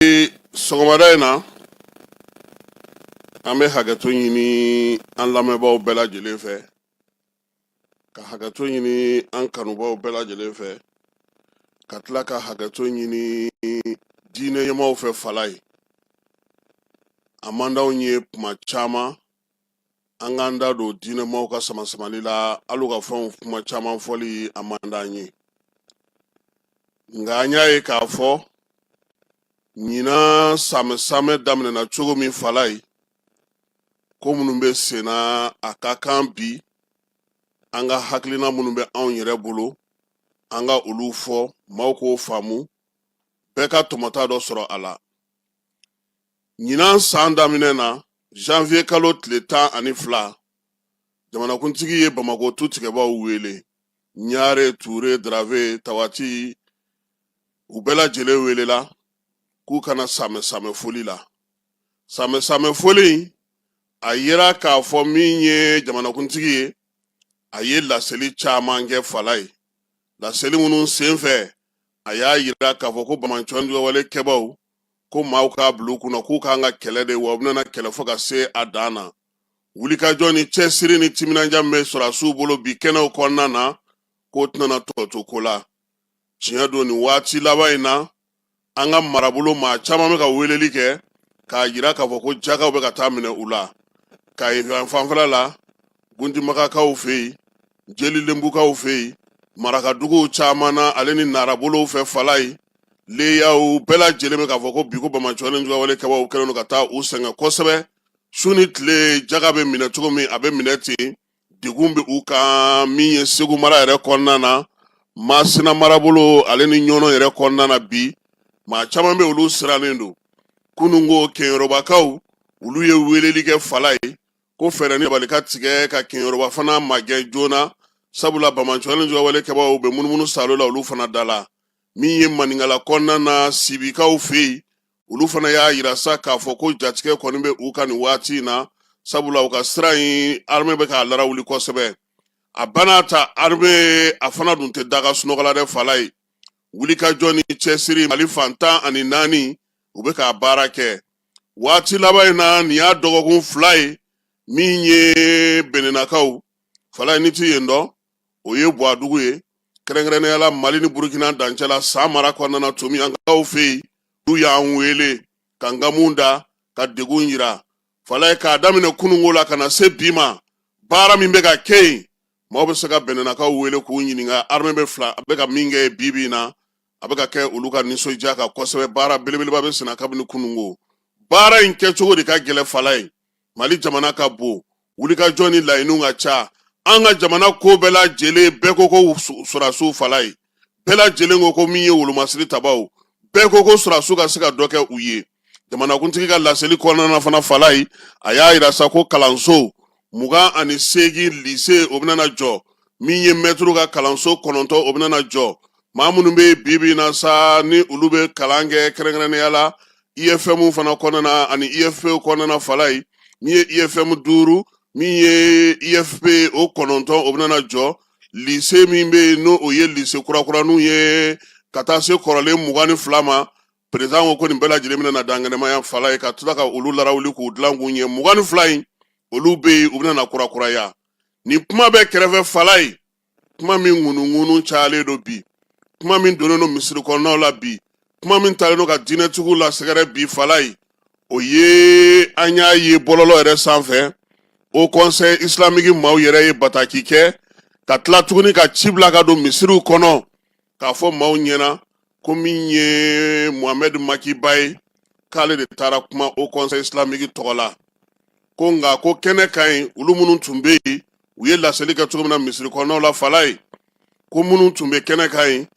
Sɔgɔmada in na, an bɛ hakɛto ɲini an lamɛnbaaw bɛɛ lajɛlen fɛ, ka hakɛto ɲini an kanubaaw bɛɛ lajɛlen fɛ, ka tila ka hakɛto ɲini diinɛ ɲɛmaaw fɛ. Falaye, a man d'anw ye kuma caman an k'an da don diinɛmaaw ka samasamali la, hali u ka fɛnw kuma caman fɔli a man d'an ye. Nka an y'a ye k'a fɔ ɲinan samɛ daminɛna cogo min, Falaye, ko minnu bɛ senna, a ka kan bi an ka hakilina minnu bɛ anw yɛrɛ bolo, an ka olu fɔ, maaw k'o faamu, bɛɛ ka tɔmɔta dɔ sɔrɔ a la. Ɲinan san daminɛ na, janvier kalo tile 12, jamanakuntigi ye Bamakɔ tu tigɛbaw wele, Ɲare, Ture, Darave, Tawati, u bɛɛ lajɛlen welela k'u ka na samɛ foli la. Samɛ foli in, a yira k'a fɔ min ye jamanakuntigi ye, a ye laseli caman kɛ. Falaye, laseli minnu senfɛ, a y'a yira k'a fɔ ko banbaanciwale kɛbaw, ko maaw k'a bila u kunna k'u k'an ka kɛlɛ de, wa u bɛna kɛlɛ fo ka se a dan na. Wulikajɔ ni cɛsiri ni timinandiya min bɛ sɔrɔdasiw bolo bi kɛnɛw kɔnɔna na, k'o tɛna tɔ to ko la. Tiɲɛ don, nin waati laban in na, an ka marabolo maa caman bɛ ka weleli kɛ k'a jira k'a fɔ ko jakaw bɛ ka taa minɛ u la Kayi fanfɛla la, Guntimagakaw fɛ yen, Jelilenbukaw fɛ yen, marakaduguw caman na, ale ni narabolow fɛ. Falaye, leyaw bɛɛ lajɛlen bɛ k'a fɔ ko bi ko banbaanciwale juguwale kɛbaw kɛlen don ka taa u sɛgɛn kosɛbɛ. Su ni tile, jaga bɛ minɛ cogo min, a bɛ minɛ ten, degun bɛ u kan. Min ye Segu mara yɛrɛ kɔnɔna na, Masina marabolo ale ni Ɲɔnɔ yɛrɛ kɔnɔna na, bi maa caman bɛ, olu sirannen don. Kununko, Keyorobakaw, olu ye weleli kɛ, Falaye, ko fɛɛrɛ ni dabali ka tigɛ ka Keɲerɔba fana magɛn joona, sabula banbaanciwale juguwale kɛbaw bɛ munumunu salo la olu fana da la. Min ye Maninkala kɔnɔna na, Sibikaw fɛ yen, olu fana y'a yira sa k'a fɔ ko jatigɛ kɔni bɛ u kan nin waati in na, sabula u ka sira in, armée bɛ k'a larawuli kosɛbɛ. A bana ta, armée a fana dun tɛ daga sunɔgɔ la dɛ. Falaye, wulikajɔ ni cɛsiri, Mali fan 14, u bɛ k'a baara kɛ waati laban in na. Nin y'a dɔgɔkun 2 ye. Min ye Bɛnɛnakaw, Falaye, ni ti yen dɔn, o ye Buwadugu ye, kɛrɛnkɛrɛnnenya la Mali ni Burukina dancɛ la, San mara kɔnɔna na, Tomiyankaw fɛ yen, olu y'an wele ka nkamu da ka degun yira. Falaye, k'a daminɛ kununko la ka na se bi ma, baara min bɛ ka kɛ yen, maaw bɛ se ka Bɛnɛnakaw wele k'u ɲininka. Armée bɛ fila a bɛ ka min kɛ bi bi in na, a bɛ ka kɛ olu ka nisɔndiya kan kosɛbɛ. Baara belebeleba bɛ senna kabini kununko. Baara in kɛcogo de ka gɛlɛn, Falaye. Mali jamana ka bon, wulikajɔ ni laɲiniw ka ca. An ka jamana ko bɛɛ lajɛlen, bɛɛ ko ko sɔrɔdasiw. Falaye, bɛɛ lajɛlen ko ko min ye wolomasiri tabaw, bɛɛ ko ko sɔrɔdasiw ka se ka dɔ kɛ u ye. Jamanakuntigi ka laseli kɔnɔna na fana, Falaye, a y'a yira sa ko kalanso 28, lycée, o bɛna jɔ. Min ye mɛtiriw ka kalanso 9, o bɛna jɔ. Maa minnu bɛ bi bi in na sa, ni olu bɛ kalan kɛ kɛrɛnkɛrɛnnenya la IFM fana kɔnɔna na ani IFP kɔnɔna na, Falaye, min ye IFM 5, min ye IFP o 9, o bɛna jɔ. Lycée min bɛ yen, n'o o ye lycée kurakuraniw ye, ka taa se kɔrɔlen 22 ma, président ko ko nin bɛɛ lajɛlen bɛna na dankɛnɛmaya. Falaye, ka tila ka olu larawuli k'u dilan k'u ɲɛ, 22 in, olu bɛ yen, u bɛna na kurakuraya. Nin kuma bɛ kɛrɛfɛ, Falaye, kuma min ŋunuŋunu cayalen don bi, kuma min donnen don misiri kɔnɔnaw la bi, kuma min talen don ka diinɛtigiw lasɛgɛrɛ bi, Falaye, o ye an y'a ye bɔlɔlɔ yɛrɛ sanfɛ, Haut Conseil islamique maaw yɛrɛ ye bataki kɛ ka tila tuguni ka ci bila ka don misiriw kɔnɔ k'a fɔ maaw ɲɛna ko min ye Mohamed Makiba ye, k'ale de taara kuma Haut Conseil islamique tɔgɔ la, ko nka ko kɛnɛ ka ɲi. Olu minnu tun bɛ yen, u ye laseli kɛ cogo min na misiri kɔnɔnaw la, Falaye, ko minnu tun bɛ kɛnɛ kan yen,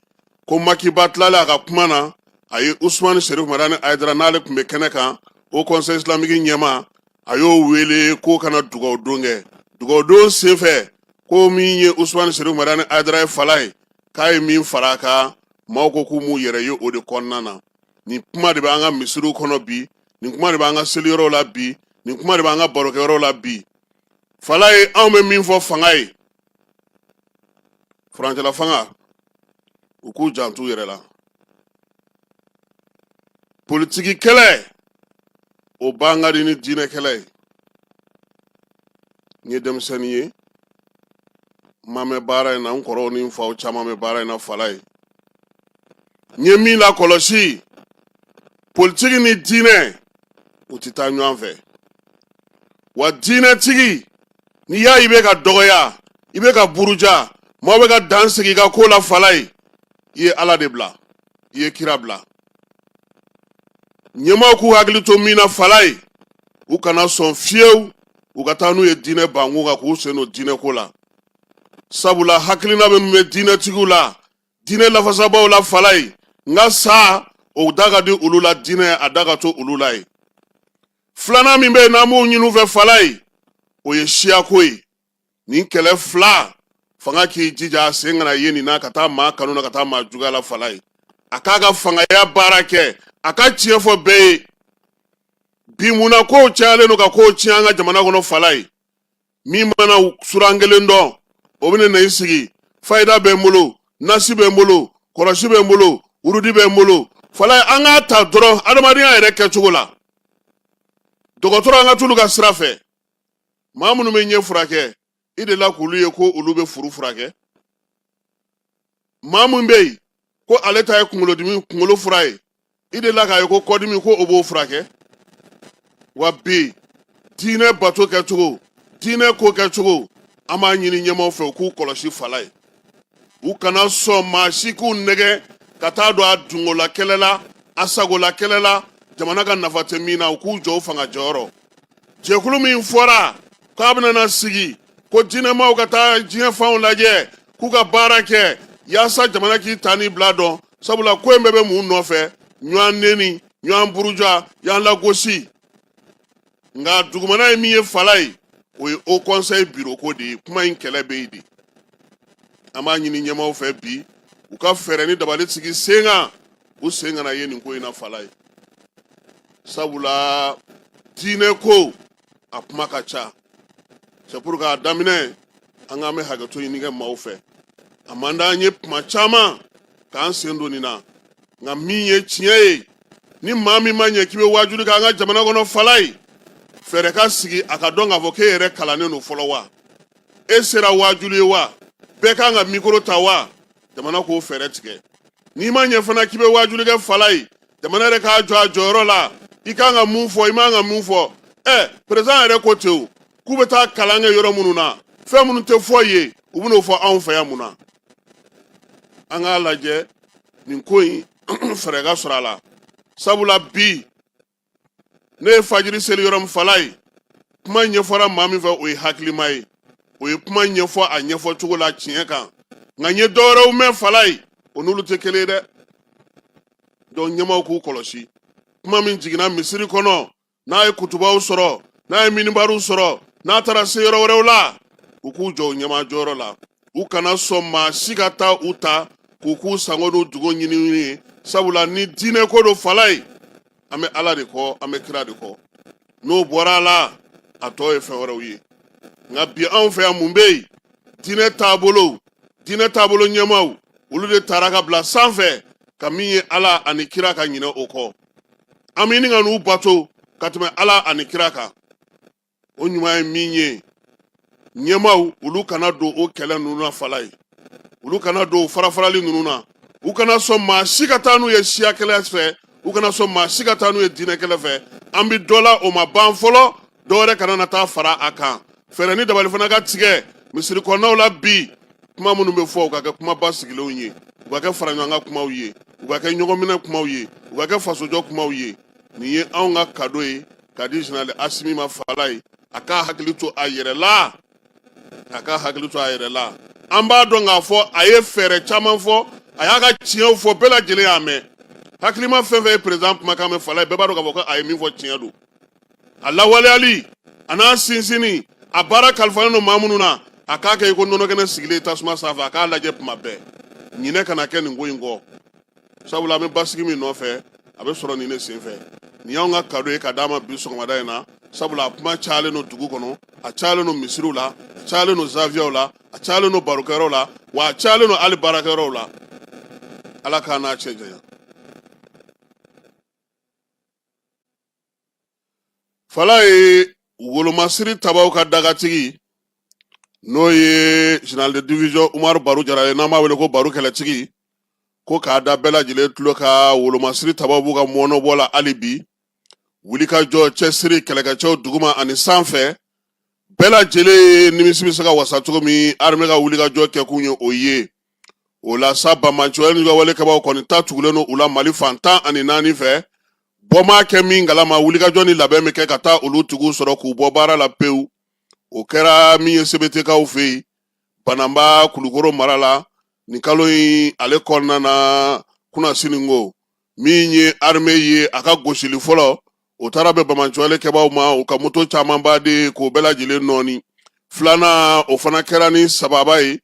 ko Makiba tilalen a ka kuma na, a ye Usumani Serif Madani Hayidara, n'ale tun bɛ kɛnɛ kan, Haut Conseil islamique ɲɛmaa, a y'o wele k'o ka na dugawu don kɛ. Dugawu don senfɛ, ko min ye Usumani Serif Madani Hayidara ye, Falaye, k'a ye min fara a kan, maaw ko k'u m'u yɛrɛ ye o de kɔnɔna na. Nin kuma de bɛ an ka misiriw kɔnɔ bi, nin kuma de b'an ka seliyɔrɔw la bi, nin kuma de b'an ka barokɛyɔrɔw la bi. Falaye, anw bɛ min fɔ fanga ye, furancɛla fanga, u k'u janto u yɛrɛ la. Politiki kɛlɛ, o ban ka di ni diinɛ kɛlɛ ye. N ye denmisɛnnin ye, n ma mɛn baara in na, n kɔrɔw ni n faw caman bɛ baara in na. Falaye, n ye min lakɔlɔsi, politiki ni diinɛ, u tɛ taa ɲɔgɔn fɛ. Wa diinɛtigi, n'i y'a ye i bɛ ka dɔgɔya, i bɛ ka buruja, maaw bɛ ka dan sigi i ka ko la, Falaye, i ye Ala de bila, i ye kira bila. Ɲɛmaaw k'u hakili to min na, Falaye, u kana sɔn fiyewu u ka taa n'u ye diinɛ bankun kan, k'u sen don diinɛ ko la, sabula hakilina bɛ min bɛ diinɛtigiw la, diinɛ lafasabaaw la, Falaye, n ka sa o da ka di olu la, diinɛ a da ka to olu la ye. Filanan min bɛ yen n'an b'o ɲini u fɛ, Falaye, o ye siyako ye. Nin kɛlɛ fila, fanga k'i jija a sen kana ye nin na ka taa maa kanu na, ka taa maa juguya la. Falaye, a k'a ka fangaya baara kɛ, a ka tiɲɛ fɔ bɛɛ ye. Bi munna kow cayalen don ka kow tiɲɛ an ka jamana kɔnɔ, Falaye? Min mana suran kelen dɔn, o bɛna na i sigi, fayida bɛ n bolo, nasi bɛ n bolo, kɔlɔsi bɛ n bolo, wurudi bɛ n bolo. Falaye, an k'a ta dɔrɔn adamadenya yɛrɛ kɛcogo la. Dɔgɔtɔrɔ, an ka t'olu ka sira fɛ. Maa minnu bɛ ɲɛ furakɛ, i delila k'olu ye ko olu bɛ furu furakɛ? Maa min bɛ yen ko ale ta ye kunkolodimi, kunkolo fura ye, i delila k'a ye ko kɔdimi, ko o b'o furakɛ wa? Bi diinɛ bato kɛcogo, diinɛ ko kɛcogo, an b'a ɲini ɲɛmaaw fɛ u k'u kɔlɔsi, Falaye. U kana sɔn maa si k'u nɛgɛ ka taa don a dungola kɛlɛ la, a sagola kɛlɛ la, jamana ka nafa tɛ min na. U k'u jɔ u fanga jɔyɔrɔ. Jɛkulu min fɔra k'a bɛna na sigi ko diinɛmaw ka taa diɲɛ fanw lajɛ, k'u ka baara kɛ yaasa jamana k'i ta ni bila dɔn, sabula ko in bɛɛ bɛ mun nɔfɛ? Ɲɔgɔn neni, ɲɔgɔn buruja, y'an lagosi. Nka dugumana ye min ye, Falaye, o ye haut conseil bureau ko de ye. Kuma in kɛlɛ bɛ yen de. An b'a ɲini ɲɛmaaw fɛ bi, u ka fɛɛrɛ ni dabali sigi sen kan, u sen kana ye nin ko in na, Falaye, sabula diinɛ ko a kuma ka ca. C'est pour k'a daminɛ, an k'an bɛ hakɛto ɲini kɛ maaw fɛ. A man d'an ye kuma caman k'an sen don nin na, nka min ye tiɲɛ ye, ni maa min ma ɲɛ k'i bɛ waajuli kɛ an ka jamana kɔnɔ, Falaye, fɛɛrɛ ka sigi a ka dɔn k'a fɔ k'e yɛrɛ kalannen don fɔlɔ wa, e sera waajuli ye wa, bɛɛ kan ka mikoro ta wa, jamana k'o fɛɛrɛ tigɛ. N'i ma ɲɛ fana k'i bɛ waajuli kɛ, Falaye, jamana yɛrɛ k'a jɔ a jɔyɔrɔ la, i kan ka mun fɔ, i man ka mun fɔ. Ɛ, président yɛrɛ ko ten o, k'u bɛ taa kalan kɛ yɔrɔ minnu na, fɛn minnu tɛ fɔ yen, u bɛn'o fɔ anw fɛ yan mun na? An k'a lajɛ nin ko in, fɛɛrɛ ka sɔrɔ a la, sabula bi ne ye fajiri seli yɔrɔ min, Falaye, kuma ɲɛfɔra maa min fɛ, o ye hakilima ye, o ye kuma ɲɛfɔ a ɲɛfɔ cogo la tiɲɛ kan. Nka n ye dɔwɛrɛw mɛn, Falaye, o n'olu tɛ kelen ye dɛ. Donc ɲɛmaaw k'u kɔlɔsi. Kuma min jiginna misiri kɔnɔ, n'a ye kutubaw sɔrɔ, n'a ye minibariw sɔrɔ, n'a taara se yɔrɔ wɛrɛw la, u k'u jɔ u ɲɛmaa jɔyɔrɔ la. U kana sɔn maa si ka taa u ta k'u k'u sango n'u dugu ɲini ye, sabula ni diinɛ ko don, Falaye, an bɛ Ala de kɔ, an bɛ kira de kɔ. N'o bɔra a la, a tɔ ye fɛn wɛrɛw ye. Nka bi anw fɛ yan, mun bɛ yen? Diinɛ taabolo, diinɛ taabolo ɲɛmaaw, olu de taara ka bila sanfɛ ka min ye Ala ani kira ka ɲinɛ o kɔ. An bɛ ɲini ka n'u bato ka tɛmɛ Ala ani kira kan. O ɲuman ye min ye, ɲɛmaaw, olu kana don o kɛlɛ ninnu na, Falaye. Olu kana don o farafarali ninnu na. U kana sɔn maa si ka taa n'u ye siya kɛlɛ fɛ, u kana sɔn maa si ka taa n'u ye diinɛ kɛlɛ fɛ. An bɛ dɔ la, o ma ban fɔlɔ, dɔ wɛrɛ kana na taa fara a kan. Fɛɛrɛ ni dabali fana ka tigɛ misiri kɔnɔnaw la bi. Kuma minnu bɛ fɔ, u ka kɛ kuma basigilenw ye, u ka kɛ faraɲɔgɔnkan kumaw ye, u ka kɛ ɲɔgɔnminɛ kumaw ye, u ka kɛ fasojɔ kumaw ye. Nin ye anw ka kado ye ka di général Asimi ma, Falaye. A k'a hakili to a yɛrɛ la, a k'a hakili to a yɛrɛ la. An b'a dɔn k'a fɔ a ye fɛɛrɛ caman fɔ, a y'a ka tiɲɛw fɔ, bɛɛ lajɛlen y'a mɛn. Hakilima fɛn fɛn ye président kumakan mɛn, Falaye, bɛɛ b'a dɔn k'a fɔ ko a ye min fɔ tiɲɛ don. A lawaleyali a n'a sinsinni, a baara kalifalen don maa minnu na, a k'a kɛ i ko nɔnɔkɛnɛ sigilen tasuma sanfɛ. A k'a lajɛ tuma bɛɛ, ɲinɛ kana kɛ nin ko in kɔ, sabula an bɛ basigi min nɔfɛ, a bɛ sɔrɔ nin de senfɛ. Nin y'anw ka kado ye ka d'a ma bi sɔgɔmada in na, sabula a kuma cayalen don dugu kɔnɔ, a cayalen don misiriw la, a cayalen don zaviyaw la, a cayalen don barokɛyɔrɔw la, wa a cayalen don hali baarakɛyɔrɔw la. Ala k'an n'a cɛ janya. Falaye, wolomasiri tabaw ka dagatigi, n'o ye général de division Umaru Baru Jara ye, n'an b'a wele ko Baru Kɛlɛtigi, ko k'a da bɛɛ lajɛlen tulo kan, wolomasiri tabaw b'u ka mɔnɔbɔ la hali bi. Wulikajɔ, cɛsiri, kɛlɛkɛcɛw duguma ani sanfɛ, bɛɛ lajɛlen nimisi bɛ se ka wasa cogo min, armée ka wulikajɔ kɛkun ye o ye. O la sa, banbaanciwale ka walekɛbaw kɔni ta tugulen don u la Mali fan 14 fɛ. Bɔ maa kɛ min kalama, wulikajɔ ni labɛn bɛ kɛ ka taa olu tigiw sɔrɔ k'u bɔ baara la pewu. O kɛra min ye Sebetekaw fɛ yen, Bananba, Kulukoro mara la, nin kalo in ale kɔnɔna na kunasini ko. Min ye armée ye, a ka gosili fɔlɔ, o taara bɛn banbaanciwale kɛbaw ma, u ka moto camanba de k'o bɛɛ lajɛlen nɔɔni. Filanan, o fana kɛra ni sababa ye.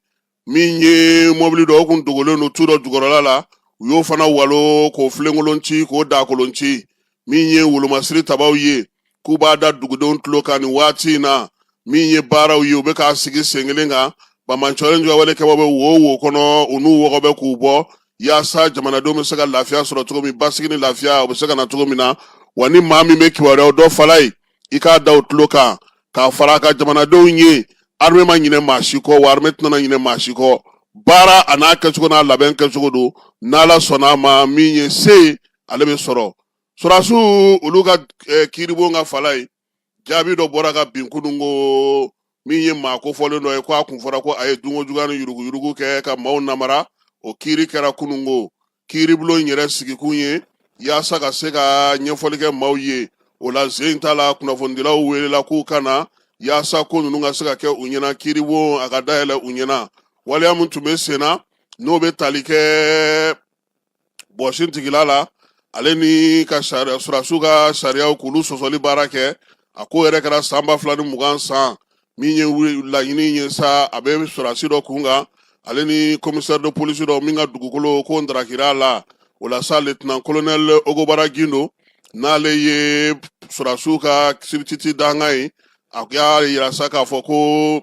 Min ye mɔbili dɔ, o kun dogolen don tu dɔ jukɔrɔla la, u y'o fana walo k'o filenkolon ci, k'o dakolon ci. Min ye wolomasiri tabaw ye, k'u b'a da dugudenw tulo kan nin waati in na, min ye baaraw ye, u bɛ k'a sigi sen kelen kan. Banbaanciwale juguya kɛbaw bɛ wo wo kɔnɔ, u n'u wɔgɔbɛ k'u bɔ, yaasa jamanadenw bɛ se ka lafiya sɔrɔ cogo min, basigi ni lafiya o bɛ se ka na cogo min na. Wa ni maa min bɛ kibaruyaw dɔn, Falaye, i k'a da u tulo kan k'a fara a ka jamanadenw ye. Armée ma ɲinɛ maa si kɔ, wa armée tɛna ɲinɛ maa si kɔ. Baara a n'a kɛcogo n'a labɛn kɛcogo don. N'Ala sɔnna a ma, min ye se ale bɛ sɔrɔ. Sɔrɔdasiw olu ka kiiribon ka, Falaye, jaabi dɔ bɔra ka bin kunun ko min ye maa kofɔlen dɔ ye, ko a kun fɔra ko a ye dunko juguya ni yuruguyurugu kɛ ka maaw namara. O kiiri kɛra kunun ko. Kiiribulon in yɛrɛ sigikun ye yaasa ka se ka ɲɛfɔli kɛ maaw ye. O la, sen ta la, kunnafonidilaw welela k'u ka na yaasa ko ninnu ka se ka kɛ u ɲɛna, kiiribon a ka dayɛlɛ u ɲɛna. Waleya min tun bɛ sen na, n'o bɛ tali kɛ bɔsin tigila la, ale ni ka sariya, sɔrɔdasiw ka sariyaw k'olu sɔsɔli baara kɛ, a ko yɛrɛ kɛra san 2020 san. Min ye laɲini ye sa, a bɛ sɔrɔdasi dɔ kun kan, ale ni commissaire de police dɔ min ka dugukolo ko ndarakira la. O la sa, lieutenant colonel Ogobara Gindo, n'ale ye sɔrɔdasiw ka substitut dankan ye, a y'a yira sa k'a fɔ ko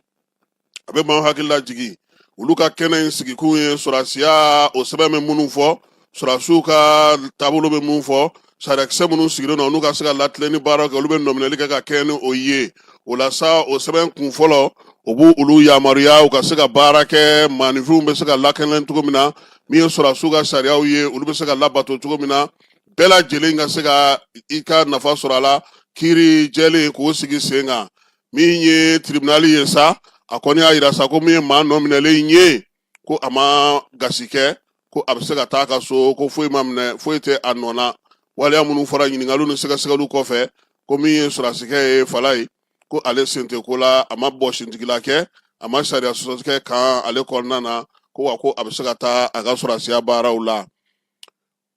a bɛ maaw hakili lajigin, olu ka kɛnɛ in sigikun ye sɔrɔdasiya o sɛbɛn bɛ minnu fɔ, sɔrɔdasiw ka taabolo bɛ mun fɔ, sariyakisɛ minnu sigilen don n'u ka se ka latilenni baaraw kɛ, olu bɛ nɔminɛli kɛ ka kɛɲɛ ni o ye. O la sa, o sɛbɛn kun fɔlɔ, o b'u olu yamaruya u ka se ka baara kɛ, maaninfinw bɛ se ka lakana cogo min na, min ye sɔrɔdasiw ka sariyaw ye, olu bɛ se ka labato cogo min na, bɛɛ lajɛlen ka se ka i ka nafa sɔrɔ a la, kiiri jɛlen k'o sigi sen kan. Min ye tribunal ye sa, a kɔni y'a yira sa ko min ye maa nɔ minɛlen ye, ko a ma gasi kɛ, ko a bɛ se ka taa ka so, ko foyi ma minɛ, foyi tɛ a nɔ na. Waleya minnu fɔra ɲininkaliw ni sɛgɛsɛgɛliw kɔfɛ, ko min ye sɔrɔdasikɛ ye, Falaye, ko ale sen tɛ ko la, a ma bɔsintigila kɛ, a ma sariya sɔsɔ kɛ kan ale kɔnɔna na, ko wa ko a bɛ se ka taa a ka sɔrɔdasiya baaraw la.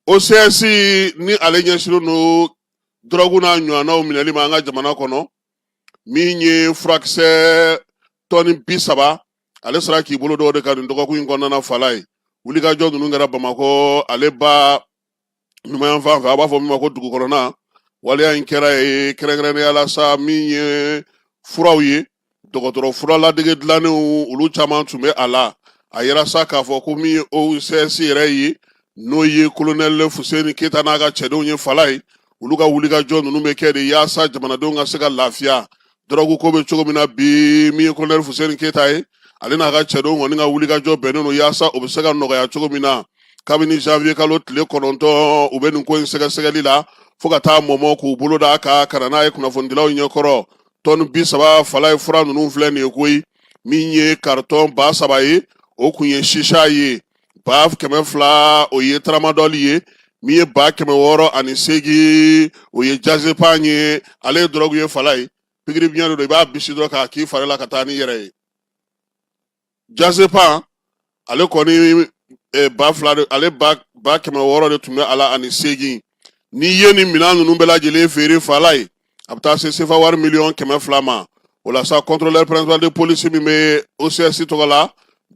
OCS ni ale ɲɛsinnen don dɔrɔgu n'a ɲɔgɔnnaw minɛli ma an ka jamana kɔnɔ, min ye furakisɛ tɔni 30, ale sera k'i bolo d'o de kan nin dɔgɔkun in kɔnɔna na. Falaye, wulikajɔ ninnu kɛra Bamakɔ ale ba numanyanfan fɛ, a b'a fɔ min ma ko dugu kɔnɔna. Waleya in kɛra ye kɛrɛnkɛrɛnnenya la sa, min ye furaw ye, dɔgɔtɔrɔ fura ladege dilannenw, olu caman tun bɛ a la. A yira sa k'a fɔ ko min ye OCS yɛrɛ ye, n'o ye kolonɛli Fuseni Keyita n'a ka cɛdenw ye, Falaye, olu ka wulikajɔ ninnu bɛ kɛ de yaasa jamanadenw ka se ka lafiya. Dɔrɔgu ko bɛ cogo min na bi, min ye kolonɛli Fuseni Keyita ye, ale n'a ka cɛdenw kɔni ka wulikajɔ bɛnnen don yaasa o bɛ se ka nɔgɔya cogo min na. Kabini janvier kalo tile 9, u bɛ nin ko in sɛgɛsɛgɛli la fo ka taa mɔmɔ k'u bolo d'a kan ka na n'a ye kunnafonidilaw ɲɛkɔrɔ. Tɔni 30, Falaye, fura ninnu filɛ nin ye koyi. Min ye karitɔn 3000 ye, o kun ye sisa ye, 200,000, o ye tramadɔli ye, min ye 608,000, o ye diazépam ye. Ale ye dɔrɔgu ye, Falaye, pikiri biɲɛ don, i b'a bisi dɔrɔn k'a k'i fari la ka taa n'i yɛrɛ ye. Diazépam, ale kɔni 2000 de, ale 600,000 de tun bɛ a la ani seegin. N'i ye nin minɛn ninnu bɛɛ lajɛlen feere, Falaye, a bɛ taa se sefa wari 100,000,000 ma. O la sa, contrôleur principal de police min bɛ OCS tɔgɔ la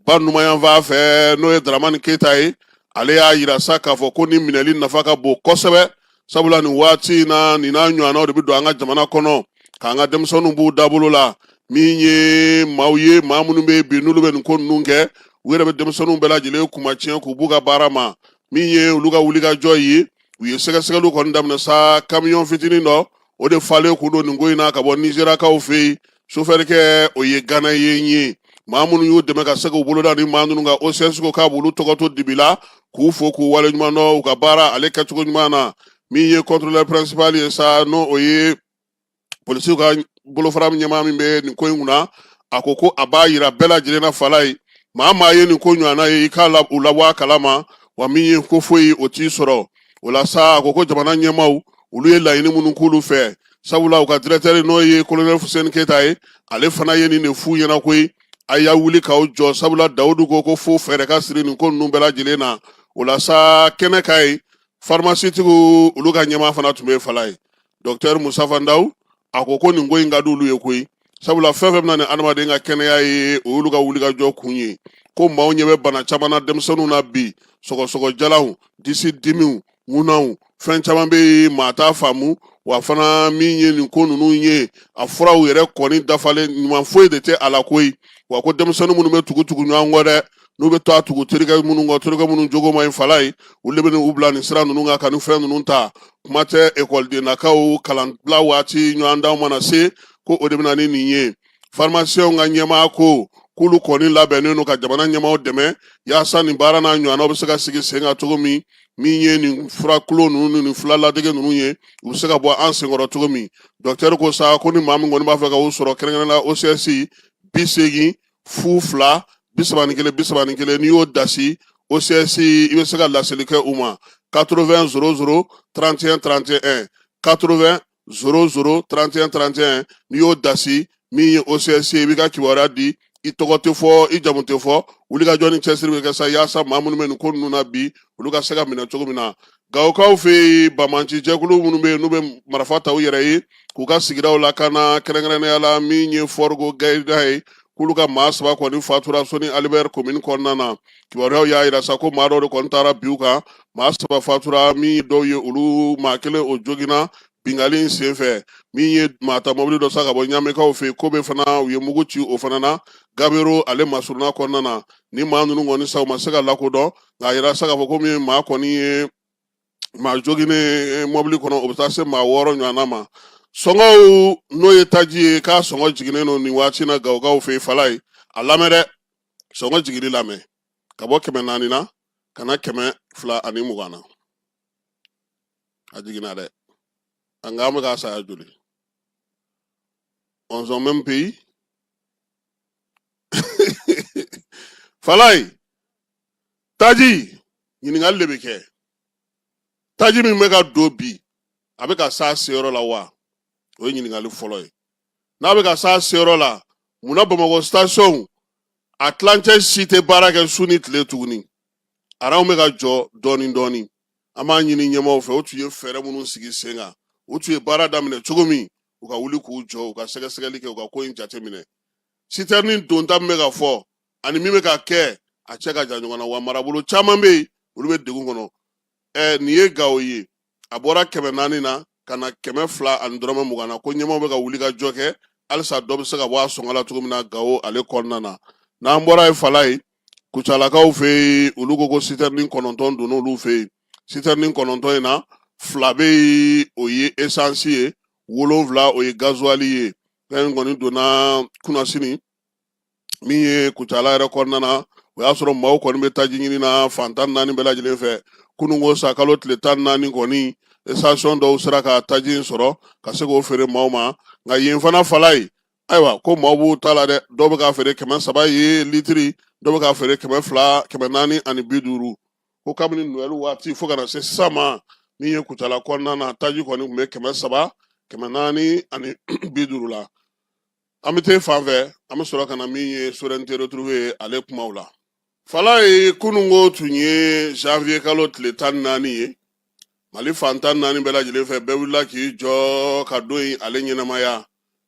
ba numanyanfan fɛ, n'o ye Daramani Keyita ye, ale y'a yira sa k'a fɔ ko nin minɛli nafa ka bon kosɛbɛ, sabula nin waati in na, nin n'a ɲɔgɔnnaw de bɛ don an ka jamana kɔnɔ k'an ka denmisɛnninw b'u dabolo la. Min ye maaw ye, maa minnu bɛ bi n'olu bɛ nin ko ninnu kɛ, u yɛrɛ bɛ denmisɛnninw bɛɛ lajɛlen kunmatiɲɛ k'u b'u ka baara ma. Min ye olu ka wulikajɔ ye, u ye sɛgɛsɛgɛliw kɔni daminɛ sa, kamiyɔn fitinin dɔ, O de falen kun don nin ko in na ka bɔ Nizeriyakaw fɛ yen. Sofɛrikɛ o ye Ghanéen ye. Maa minnu y'u dɛmɛ ka se k'u boloda ni maa ninnu kan, OCS ko k'a b'olu tɔgɔ to dibi la k'u fo k'u waleɲuman dɔn u ka baara ale kɛcogo ɲuman na. Min ye contrôleur principal ye sa, n'o o ye polisiw ka bolofara ɲɛmaa min bɛ nin ko in kunna, a ko ko a b'a yira bɛɛ lajɛlen na Falaye, maa maa ye nin ko ɲɔgɔnna ye, i k'a la u labɔ a kalama, wa min ye ko foyi o t'i sɔrɔ. O la sa, a ko ko jamana ɲɛmaaw olu ye laɲini minnu k'olu fɛ, sabula u ka directeur n'o ye colonel Fuseni Keyita ye, ale fana ye nin de f'u ɲɛna koyi, a y'a wuli k'aw jɔ, sabula Dawudu ko ko fo fɛɛrɛ ka siri nin ko ninnu bɛɛ lajɛlen na. O la sa, kɛnɛ kan yen, farimasitigiw olu ka ɲɛmaa fana tun bɛ Falaye, docteur Mustafa Ndaw, a ko ko nin ko in ka di olu ye koyi, sabula fɛn fɛn bɛ na ni adamaden ka kɛnɛya ye, o y'olu ka wulikajɔ kun ye. Ko maaw ɲɛ bɛ bana caman na denmisɛnninw na bi, sɔgɔsɔgɔjalanw, disi dimiw, ŋunaw, fɛn caman bɛ yen maa t'a faamu. Wa fana min ye nin ko ninnu ye, a furaw yɛrɛ kɔni dafalen ɲuman foyi de tɛ a la koyi. Wa ko denmisɛnnin minnu bɛ tugu tugu ɲɔgɔn kɔ dɛ, n'u bɛ taa tugu terikɛ minnu kɔ, terikɛ minnu jogo man ɲi Falaye, olu de bɛ u bila nin sira ninnu kan ka nin fɛn ninnu ta. Kuma tɛ ekɔlidennakaw kalanbila waati ɲɔgɔndanw mana se, ko o de bɛ na ni nin ye. Pharmacienw ka ɲɛmaa ko k'olu kɔni labɛnnen don ka jamana ɲɛmaaw dɛmɛ yaasa nin baara n'a ɲɔgɔnnaw bɛ se ka sigi sen kan cogo min, min ye nin furakulo ninnu ni nin fura ladege ninnu ye, u bɛ se ka bɔ an senkɔrɔ cogo min. Docteur ko sa ko ni maa min kɔni b'a fɛ ka u sɔrɔ, kɛrɛnkɛrɛnnenya la OCS, 80 02 31 31, n'i y'o dasi OCS, i bɛ se ka laseli kɛ u ma 80 00 31 31, 80 00 31 31. N'i y'o dasi min ye OCS ye, i b'i ka kibaruya di, i tɔgɔ tɛ fɔ, i jamu tɛ fɔ. Wulikajɔ ni cɛsiri bɛ kɛ sa yaasa maa minnu bɛ nin ko ninnu na bi, olu ka se ka minɛ cogo min na. Gawokaw fɛ yen, banbaanci jɛkulu minnu bɛ yen n'u bɛ marifa ta u yɛrɛ ye k'u ka sigidaw lakana, kɛrɛnkɛrɛnnenya la min ye Fɔrigo Gayida ye, k'olu ka maa saba kɔni fatura Soni Ali Bɛri komini kɔnɔna na. Kibaruyaw y'a yira sa ko maa dɔw de kɔni taara bin u kan, maa saba fatura, min ye dɔw ye olu maa kelen o joginna binkanni in senfɛ. Min ye maa ta mɔbili dɔ sa ka bɔ Ɲamekaw fɛ yen, ko bɛ fana u ye mugu ci o fana na Gabero ale masurunna kɔnɔna na. Ni maa ninnu kɔni sa, u ma se ka lakodɔn, nka a yira sa k'a fɔ ko min maa kɔni ye maa joginnen mɔbili kɔnɔ, o bɛ taa se maa wɔɔrɔ ɲɔgɔnna ma. Sɔngɔw, n'o ye taji ye, k'a sɔngɔ jiginnen don nin waati na Gawokaw fɛ yen. Falaye, a lamɛn dɛ, sɔngɔ jiginni lamɛn, ka bɔ 400 na ka na 220 na, a jiginna dɛ. Nka an bɛ k'a saya joli? On son même pays. Falaye, taji ɲininkali de bɛ kɛ, taji min bɛ ka don bi, a bɛ ka s'a seyɔrɔ la wa? O ye ɲininkali fɔlɔ ye. N'a bɛ ka s'a seyɔrɔ la, munna Bamakɔ station a tilancɛ si tɛ baara kɛ su ni tile tuguni? Aranw bɛ ka jɔ dɔɔni dɔɔni. An b'a ɲini ɲɛmaaw fɛ, u tun ye fɛɛrɛ minnu sigi sen kan, u tun ye baara daminɛ cogo min, u ka wuli k'u jɔ, u ka sɛgɛsɛgɛli kɛ, u ka ko in jateminɛ. Sitɛrini donta min bɛ ka fɔ ani min bɛ ka kɛ, a cɛ ka jan ɲɔgɔn na. Wa marabolo caman bɛ yen, olu bɛ degun kɔnɔ. Nin ye Gawo ye, a bɔra 400 na ka na 200 ni dɔrɔmɛ 20 na. Ko ɲɛmaaw bɛ ka wuli ka jɔ kɛ halisa dɔ bɛ se ka bɔ a sɔngɔ la cogo min na Gawo ale kɔnɔna na. N'an bɔra yen Falaye, Kucalakaw fɛ yen, olu ko ko sitɛrini 9 donna olu fɛ yen. Sitɛrini 9 in na, fila bɛ yen o ye esansi ye, 7 o ye gazuwali ye. Fɛn in kɔni donna kunasini min ye Kucala yɛrɛ kɔnɔna na, o y'a sɔrɔ maaw kɔni bɛ taji ɲini na fan 14 bɛɛ lajɛlen fɛ. Kununko sa kalo tile 14 kɔni, station dɔw sera ka taji in sɔrɔ ka se k'o feere maaw ma. Nka yen fana Falaye, ayiwa, ko maaw b'u ta la dɛ. Dɔw bɛ k'a feere 300 ye litiri, dɔw bɛ k'a feere 200, 450. Ko kabini Noël waati fo ka na se sisan ma, min ye Kucala kɔnɔna na, taji kɔni tun bɛ 300, 450 la. An bɛ taa fan fɛ, an bɛ sɔrɔ ka na min ye souveraineté retrouvée ale kumaw la. Falaye, kununko tun ye janvier kalo tile 14 ye. Mali fan 14 bɛɛ lajɛlen fɛ, bɛɛ wulila k'i jɔ ka don in ale ɲɛnamaya.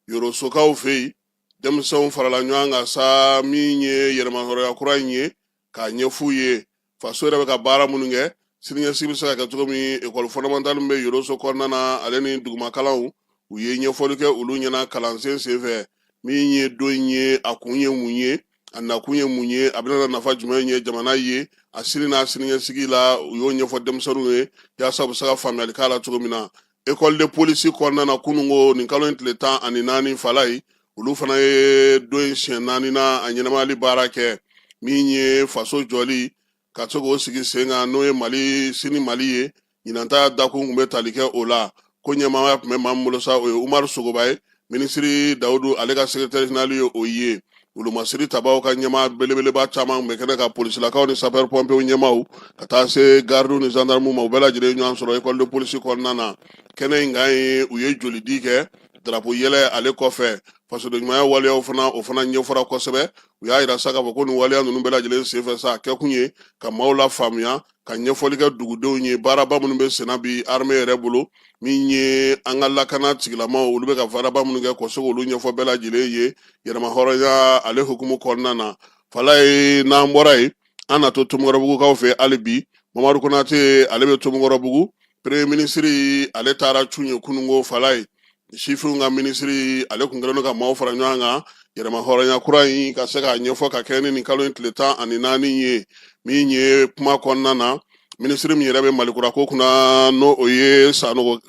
Yorosokaw fɛ yen, denmisɛnw farala ɲɔgɔn kan sa, min ye yɛrɛmahɔrɔnya kura in ye, k'a ɲɛf'u ye faso yɛrɛ bɛ ka baara minnu kɛ, siniɲɛsigi bɛ se ka kɛ cogo min. École fondamentale min bɛ Yoroso kɔnɔna na, ale ni dugumakalanw, u ye ɲɛfɔli kɛ olu ɲɛna kalansen senfɛ, min ye don in ye, a kun ye mun ye, a nakun ye mun ye, a bɛna nafa jumɛn ye jamana ye a sini n'a siniɲɛsigi la. U y'o ɲɛfɔ denmisɛnninw ye yaasa u bɛ se ka faamuyali k'a la cogo min na. École de police kɔnɔna na kununko nin kalo in tile 14, Falayi, olu fana ye don in siɲɛ naaninan a ɲɛnamayali baara kɛ. Min ye faso jɔli ka se k'o sigi sen kan, n'o ye Mali sini Mali ye, ɲinan ta dakun tun bɛ tali kɛ o la. Ko ɲɛmaaya tun bɛ maa min bolo sa, o ye Umaru Sogoba ye, minisiri Dawudu ale ka secrétaire général ye o ye. Wolomasiri tabaw ka ɲɛmaa belebeleba caman tun bɛ kɛnɛ kan, polisilakaw ni sapeur pompiers ɲɛmaaw, ka taa se gardiw ni gendarmew ma, u bɛɛ lajɛlen ɲɔgɔn sɔrɔ école de police kɔnɔna na. Kɛnɛ in kan ye, u ye jolidi kɛ drapeau yɛlɛ ale kɔfɛ. Fasoden ɲumanya waleyaw fana, o fana ɲɛfɔra kosɛbɛ. U y'a yira sa k'a fɔ ko nin waleya ninnu bɛɛ lajɛlen senfɛ sa, a kɛkun ye ka maaw lafaamuya, ka ɲɛfɔli kɛ dugudenw ye baaraba minnu bɛ senna bi armée yɛrɛ bolo, min ye an ka lakana tigilamaw, olu bɛ ka baaraba minnu kɛ, ka se k'olu ɲɛfɔ bɛɛ lajɛlen ye yɛrɛmahɔrɔnya ale hukumu kɔnɔna na. Falaye, n'an bɔra yen, an na to Tomikɔrɔbugukaw fɛ hali bi. Mamadu Konate, ale bɛ Tomikɔrɔbugu. Premier ministre, ale taara cun ye kununko. Falaye, sifinw ka minisiri, ale kun kɛlen don ka maaw fara ɲɔgɔn kan yɛrɛmahɔrɔnya kura in ka se k'a ɲɛfɔ ka kɛ ni nin kalo in tile 14 ye. Min ye kuma kɔnɔna na, minisiri min yɛrɛ bɛ Malikura ko kunna, n'o o ye Sanogo,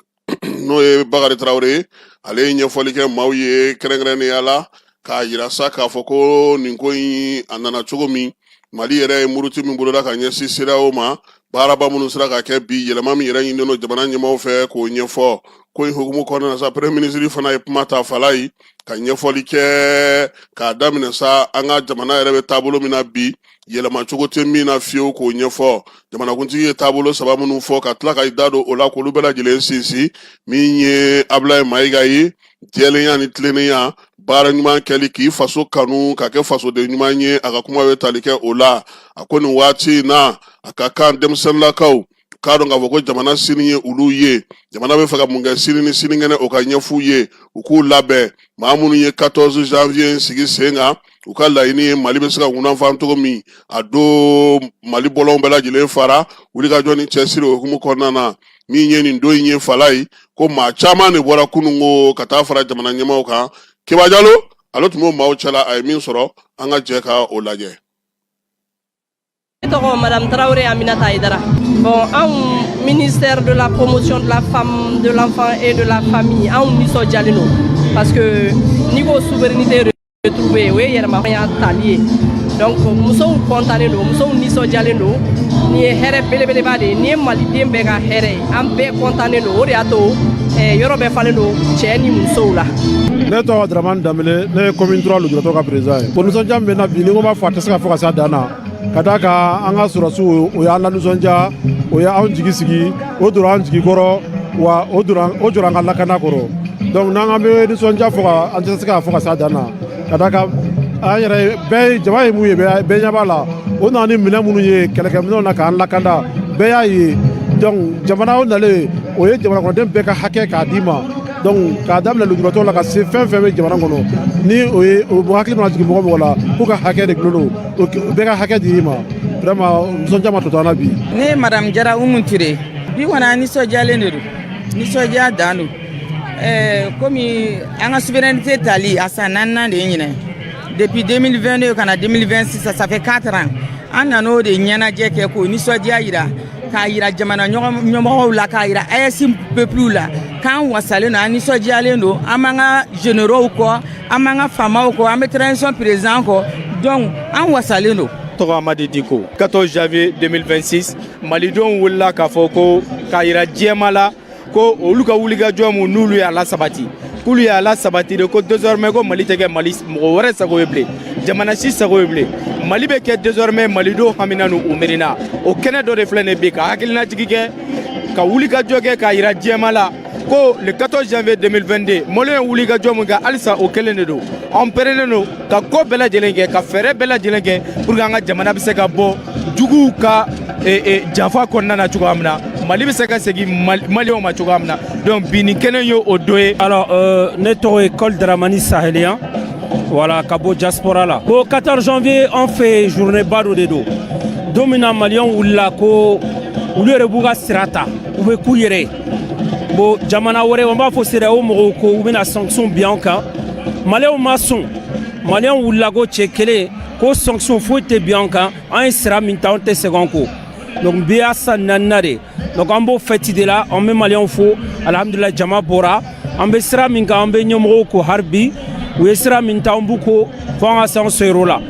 n'o ye Bakari Tarawele ye, ale ye ɲɛfɔli kɛ maaw ye kɛrɛnkɛrɛnnenya la, k'a yira sa k'a fɔ ko nin ko in a nana cogo min, Mali yɛrɛ ye muruti min boloda ka ɲɛsin CEDEAO ma, baaraba minnu sera ka kɛ bi, yɛlɛma min yɛrɛ ɲininen don jamana ɲɛmaaw fɛ k'o ɲɛfɔ. Ko in hukumu kɔnɔna na sa, premier ministre fana ye kuma ta, Falayi, ka ɲɛfɔli kɛ k'a daminɛ sa an ka jamana yɛrɛ bɛ taabolo min na bi, yɛlɛma cogo tɛ min na fiyewu, k'o ɲɛfɔ. Jamanakuntigi ye taabolo saba minnu fɔ, ka tila ka i da don o la k'olu bɛɛ lajɛlen sinsin. Min ye Abulayi Mayiga ye, jɛlenya ni tilennenya, baara ɲuman kɛli, k'i faso kanu, ka kɛ fasoden ɲuman ye, a ka kuma bɛ tali kɛ o la. A ko nin waati in na, a ka kan denmisɛnninlakaw k'a dɔn k'a fɔ ko jamana sini ye olu ye. Jamana bɛ fɛ ka mun kɛ sini ni sinikɛnɛ, o ka ɲɛf'u ye, u k'u labɛn. Maa minnu ye 14 janvier sigi sen kan, u ka laɲini ye Mali bɛ se ka ŋunanfan cogo min. A don Mali bɔlɔnw bɛɛ lajɛlen fara wulikajɔ ni cɛsiri o hukumu kɔnɔna na. Min ye nin don in ye, Falayi, ko maa caman de bɔra kununko ka taa fara jamana ɲɛmaaw kan. Keba Jalo, ale tun b'o maaw cɛla. A ye min sɔrɔ, an ka jɛ ka o lajɛ. Ne tɔgɔ Madame Traoré Aminata Aïdara. Bon, anw ministère de la Promotion de la femme, de l'enfant et de la famille, anw nisɔndiyalen don parce que n'i ko souveraineté retrouvée, o ye yɛrɛmahɔrɔnya tali ye. Donc musow kɔntannen don, musow nisɔndiyalen don. Nin ye hɛrɛ belebeleba de ye, nin ye maliden bɛɛ ka hɛrɛ ye. An bɛɛ kɔntannen don, o de y'a to yɔrɔ bɛɛ falen don cɛ ni musow la. Ne tɔgɔ Dramane Danbele, ne ye commune 3 lujuratɔ ka président ye. Bon, nisɔndiya min bɛ n na bi, ni ko b'a fɔ, a tɛ se ka fɔ ka s'a dan na, ka d'a kan an ka sɔrɔdasiw, o y'an lanisɔndiya, o y'anw jigi sigi, o donna an jigi kɔrɔ, wa o donna o jɔra an ka lakana kɔrɔ. Donc n'an k'an bɛ nisɔndiya fɔ ka, an tɛ se k'a fɔ ka s'a dan na, ka d'a kan an yɛrɛ bɛɛ jama ye mun ye, bɛɛ ɲɛ b'a la. O nana ni minɛn minnu ye, kɛlɛkɛminɛnw na k'an lakanda, bɛɛ y'a ye. Donc jamana o nalen, o ye jamana kɔnɔden bɛɛ ka hakɛ k'a d'i ma. Donc k'a daminɛ lujuratɔ la ka se fɛn fɛn bɛ jamana kɔnɔ, ni o ye o hakili mana jigin mɔgɔ mɔgɔ la k'u ka hakɛ de gulonnen don, bɛɛ ka hakɛ dir'i ma. Vraiment, nisɔndiya ma tɔ to an na bi. Ne ye Madame Jara Umu Ture. Bi kɔni, an nisɔndiyalen de don, nisɔndiya dan don. Komi an ka souveraineté tali a san naaninan de ye ɲinɛ, depuis 2022 ka na 2026, ça fait 4 ans. An nan'o de ɲɛnajɛ kɛ k'o nisɔndiya yira, k'a yira jamana ɲɛmɔgɔw la, k'a yira AES peuple la k'an wasalen don, an nisɔndiyalen don. An b'an ka généraux kɔ, an b'an ka faamaw kɔ, an bɛ transition président kɔ. Donc an wasalen don. Tɔgɔ Amadi Diko. 14 janvier 2026, malidenw wulila k'a fɔ ko k'a yira diɲɛma la ko olu ka wulikajɔ mun n'olu y'a lasabati, k'olu y'a lasabati de, ko désormais ko Mali tɛ kɛ Mali mɔgɔ wɛrɛ sago ye bilen, jamana si sago ye bilen. Mali bɛ kɛ désormais malidenw hamina n'u miirina. O kɛnɛ dɔ de filɛ nin bi, ka hakilinajigi kɛ, ka wulikajɔ kɛ, k'a yira diɲɛma la ko le 14 janvier 2022, maliyɛn ye wulikajɔ mun kɛ, halisa o kelen de don. An pɛrɛnnen don ka ko bɛɛ lajɛlen kɛ, ka fɛɛrɛ bɛɛ lajɛlen kɛ pour que an ka jamana bɛ se ka bɔ juguw ka janfa kɔnɔna na cogoya min na, Mali bɛ se ka segin maliyɛnw ma cogoya min na. Donc bi nin kɛnɛ ye o dɔ ye. Alors, ne tɔgɔ ye Col Dramani Sahélien, voilà, ka bɔ diaspora la. Ko 14 janvier, an fɛ journée ba dɔ de don, don min na maliyɛnw wulila ko olu yɛrɛ b'u ka sira ta, u bɛ k'u yɛrɛ ye. Bon, jamana wɛrɛ, an b'a fɔ CEDEAO mɔgɔw, ko u bɛna sanction bin an kan, maliyɛnw ma sɔn. Maliyɛnw wulila ko cɛ kelen ko sanction foyi tɛ bin an kan, an ye sira min ta, an tɛ segin an kɔ. Donc bi y'a san naaninan de. Donc an b'o fête de la. An bɛ Maliyɛnw fo, alhamdulilayi, jama bɔra. An bɛ sira min kan, an bɛ ɲɛmɔgɔw ko hali bi u ye sira min ta, an b'u ko fo an ka se an seyɔrɔ la.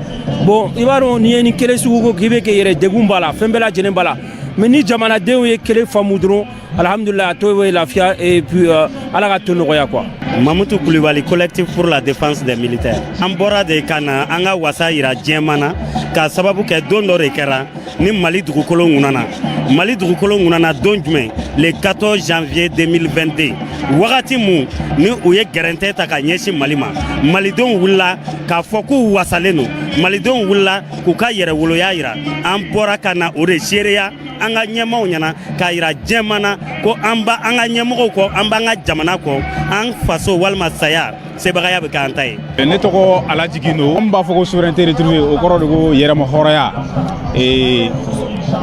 Bon, i b'a dɔn, n'i ye ni kelen sugu ko k'i bɛ k'i yɛrɛ degun b'a la, fɛn bɛɛ lajɛlen b'a la. Mais ni jamanadenw ye kelen faamu dɔrɔn, alhamdulilayi, a to ye lafiya et puis Ala ka to nɔgɔya quoi. Mamutu Kulibali, Collectif pour la défense des militaires. An bɔra de ka na an ka wasa yira diɲɛma na, k'a sababu kɛ don dɔ de kɛra ni Mali dugukolo ŋunana. Mali dugukolo ŋunana don jumɛn? Le 14 janvier 2022, wagati mun ni u ye gɛrɛntɛ ta ka ɲɛsin Mali ma. Malidenw wulila k'a fɔ k'u wasalen don. Malidenw wulila k'u ka yɛrɛwoloya yira. An bɔra ka na o de seereya an ka ɲɛmaw ɲɛna, k'a yira diɲɛma na ko an ba an ka ɲɛmɔgɔw kɔ, an b'an ka jamana kɔ, an faso walima saya, sebagaya bɛ k'an ta ye. Ne tɔgɔ Alaji Gindo. An b'a fɔ ko souveraineté retrouvée, o kɔrɔ de ko yɛrɛma hɔrɔnya.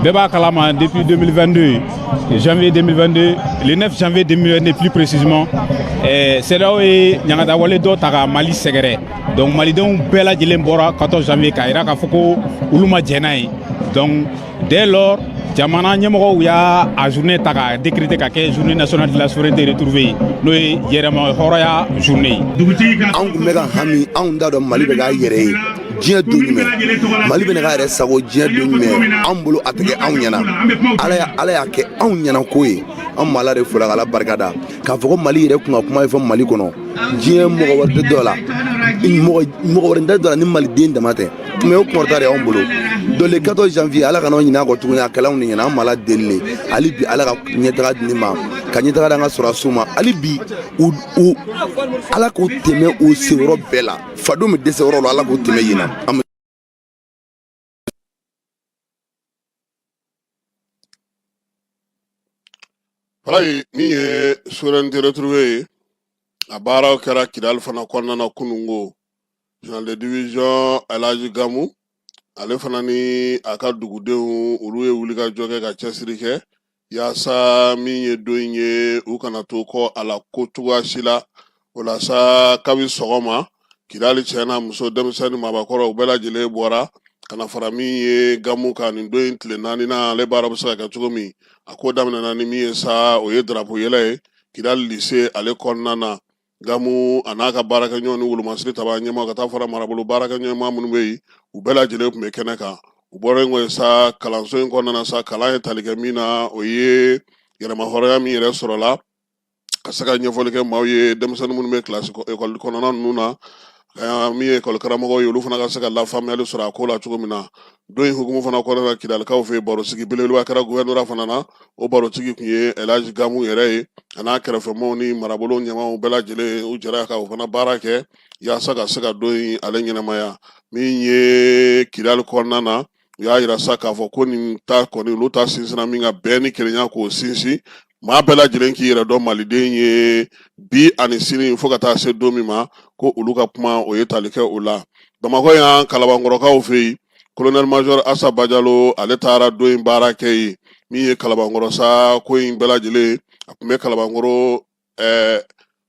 Bɛɛ b'a kalama, depuis 2022, janvier 2022, le 9 janvier 2022 plus précisément, CEDEAO ye ɲangatawale dɔ ta ka Mali sɛgɛrɛ. Donc malidenw bɛɛ lajɛlen bɔra 14 janvier k'a yira k'a fɔ ko olu ma jɛn n'a ye. Donc dès lors, jamana ɲɛmɔgɔw y'a a journée ta k'a décréter ka kɛ journée nationale de la souveraineté retrouvée ye, n'o ye yɛrɛma hɔrɔnya journée ye. Anw tun bɛ ka hami, anw t'a dɔn Mali bɛ k'a yɛrɛ ye diɲɛ don jumɛn, Mali bɛ k'a yɛrɛ sago diɲɛ don jumɛn. Anw bolo, a tɛ kɛ anw ɲɛna. Ala y'a kɛ anw ɲɛna ko ye. An ma Ala de fo la, k'Ala barika da, k'a fɔ ko Mali yɛrɛ kun ka kuma ye fɔ Mali kɔnɔ. Diɲɛ mɔgɔ wɛrɛ tɛ dɔ la, mɔgɔ wɛrɛ tɛ dɔ la ni maliden dama tɛ. Mais o kunkɔrɔta de y'anw bolo. Donc le 14 janvier, Ala kana ɲinɛ a kɔ tuguni, a kɛla anw de ɲɛna. An ma Ala deli de hali bi, Ala ka ɲɛtaga di ne ma, ka ɲɛtaga di an ka sɔrɔdasiw ma. Hali bi u Ala k'u tɛmɛ u senyɔrɔ bɛɛ la. Fadenw bɛ dɛsɛ yɔrɔ la, Ala k'u tɛmɛ yen na. An Falayi, min ye souveraineté retrouvée ye, a baaraw kɛra Kidali fana kɔnɔna na kunungo. Général de division Elhaji Gamu, ale fana ni a ka dugudenw, olu ye wulikajɔ kɛ ka cɛsiri kɛ yaasa min ye don in ye, u kana to kɔ a la ko cogoya si la. O la sa, kabi sɔgɔma, Kidali cɛ n'a muso, denmisɛnnin ni maabakɔrɔ, u bɛɛ lajɛlen bɔra ka na fara min ye Gamu kan nin don in tile naaninan, ale baara bɛ se ka kɛ cogo min. A ko daminɛna ni min ye sa, o ye darapo yɛlɛ ye Kidali lycée ale kɔnɔna na. Gamu a n'a ka baarakɛɲɔgɔn ni wolomasiri taba ɲɛmaa, ka taa fara marabolo baarakɛɲɔgɔn minnu bɛ yen, u bɛɛ lajɛlen tun bɛ kɛnɛ kan. U bɔra yen kɔni sa, kalanso in kɔnɔna na sa, kalan ye tali kɛ min na, o ye yɛrɛmahɔrɔnya min yɛrɛ sɔrɔla, ka se ka ɲɛfɔli kɛ maaw ye, denmisɛnnin minnu bɛ kilasi ekɔli kɔnɔna ninnu na, min ye ekɔli karamɔgɔw ye, olu fana ka se ka lafaamuyali sɔrɔ a ko la cogo min na. Don in hukumu fana kɔnɔna na, Kidalikaw fɛ yen, barosigi belebeleba kɛra gouvernorat fana na. O barotigi tun ye Elhaji Gamu yɛrɛ ye, a n'a kɛrɛfɛmaaw ni marabolo ɲɛmaaw bɛɛ lajɛlen. U jɛra ka o fana baara kɛ yaasa ka se ka don in ale ɲɛnamaya. Min ye Kidali kɔnɔna na, u y'a yira sa k'a fɔ ko nin ta kɔni, olu ta sinsinna min kan, bɛn ni kelenya k'o sinsin, maa bɛɛ lajɛlen k'i yɛrɛ dɔn maliden ye bi ani sini, fo ka taa se don min ma ko olu ka kuma, o ye tali kɛ o la. Bamakɔ yan, Kalabankɔrɔkaw fɛ yen, colonel major Asa Bajalo, ale taara don in baara kɛ yen. Min ye Kalabankɔrɔ sa, ko in bɛɛ lajɛlen a tun bɛ Kalabankɔrɔ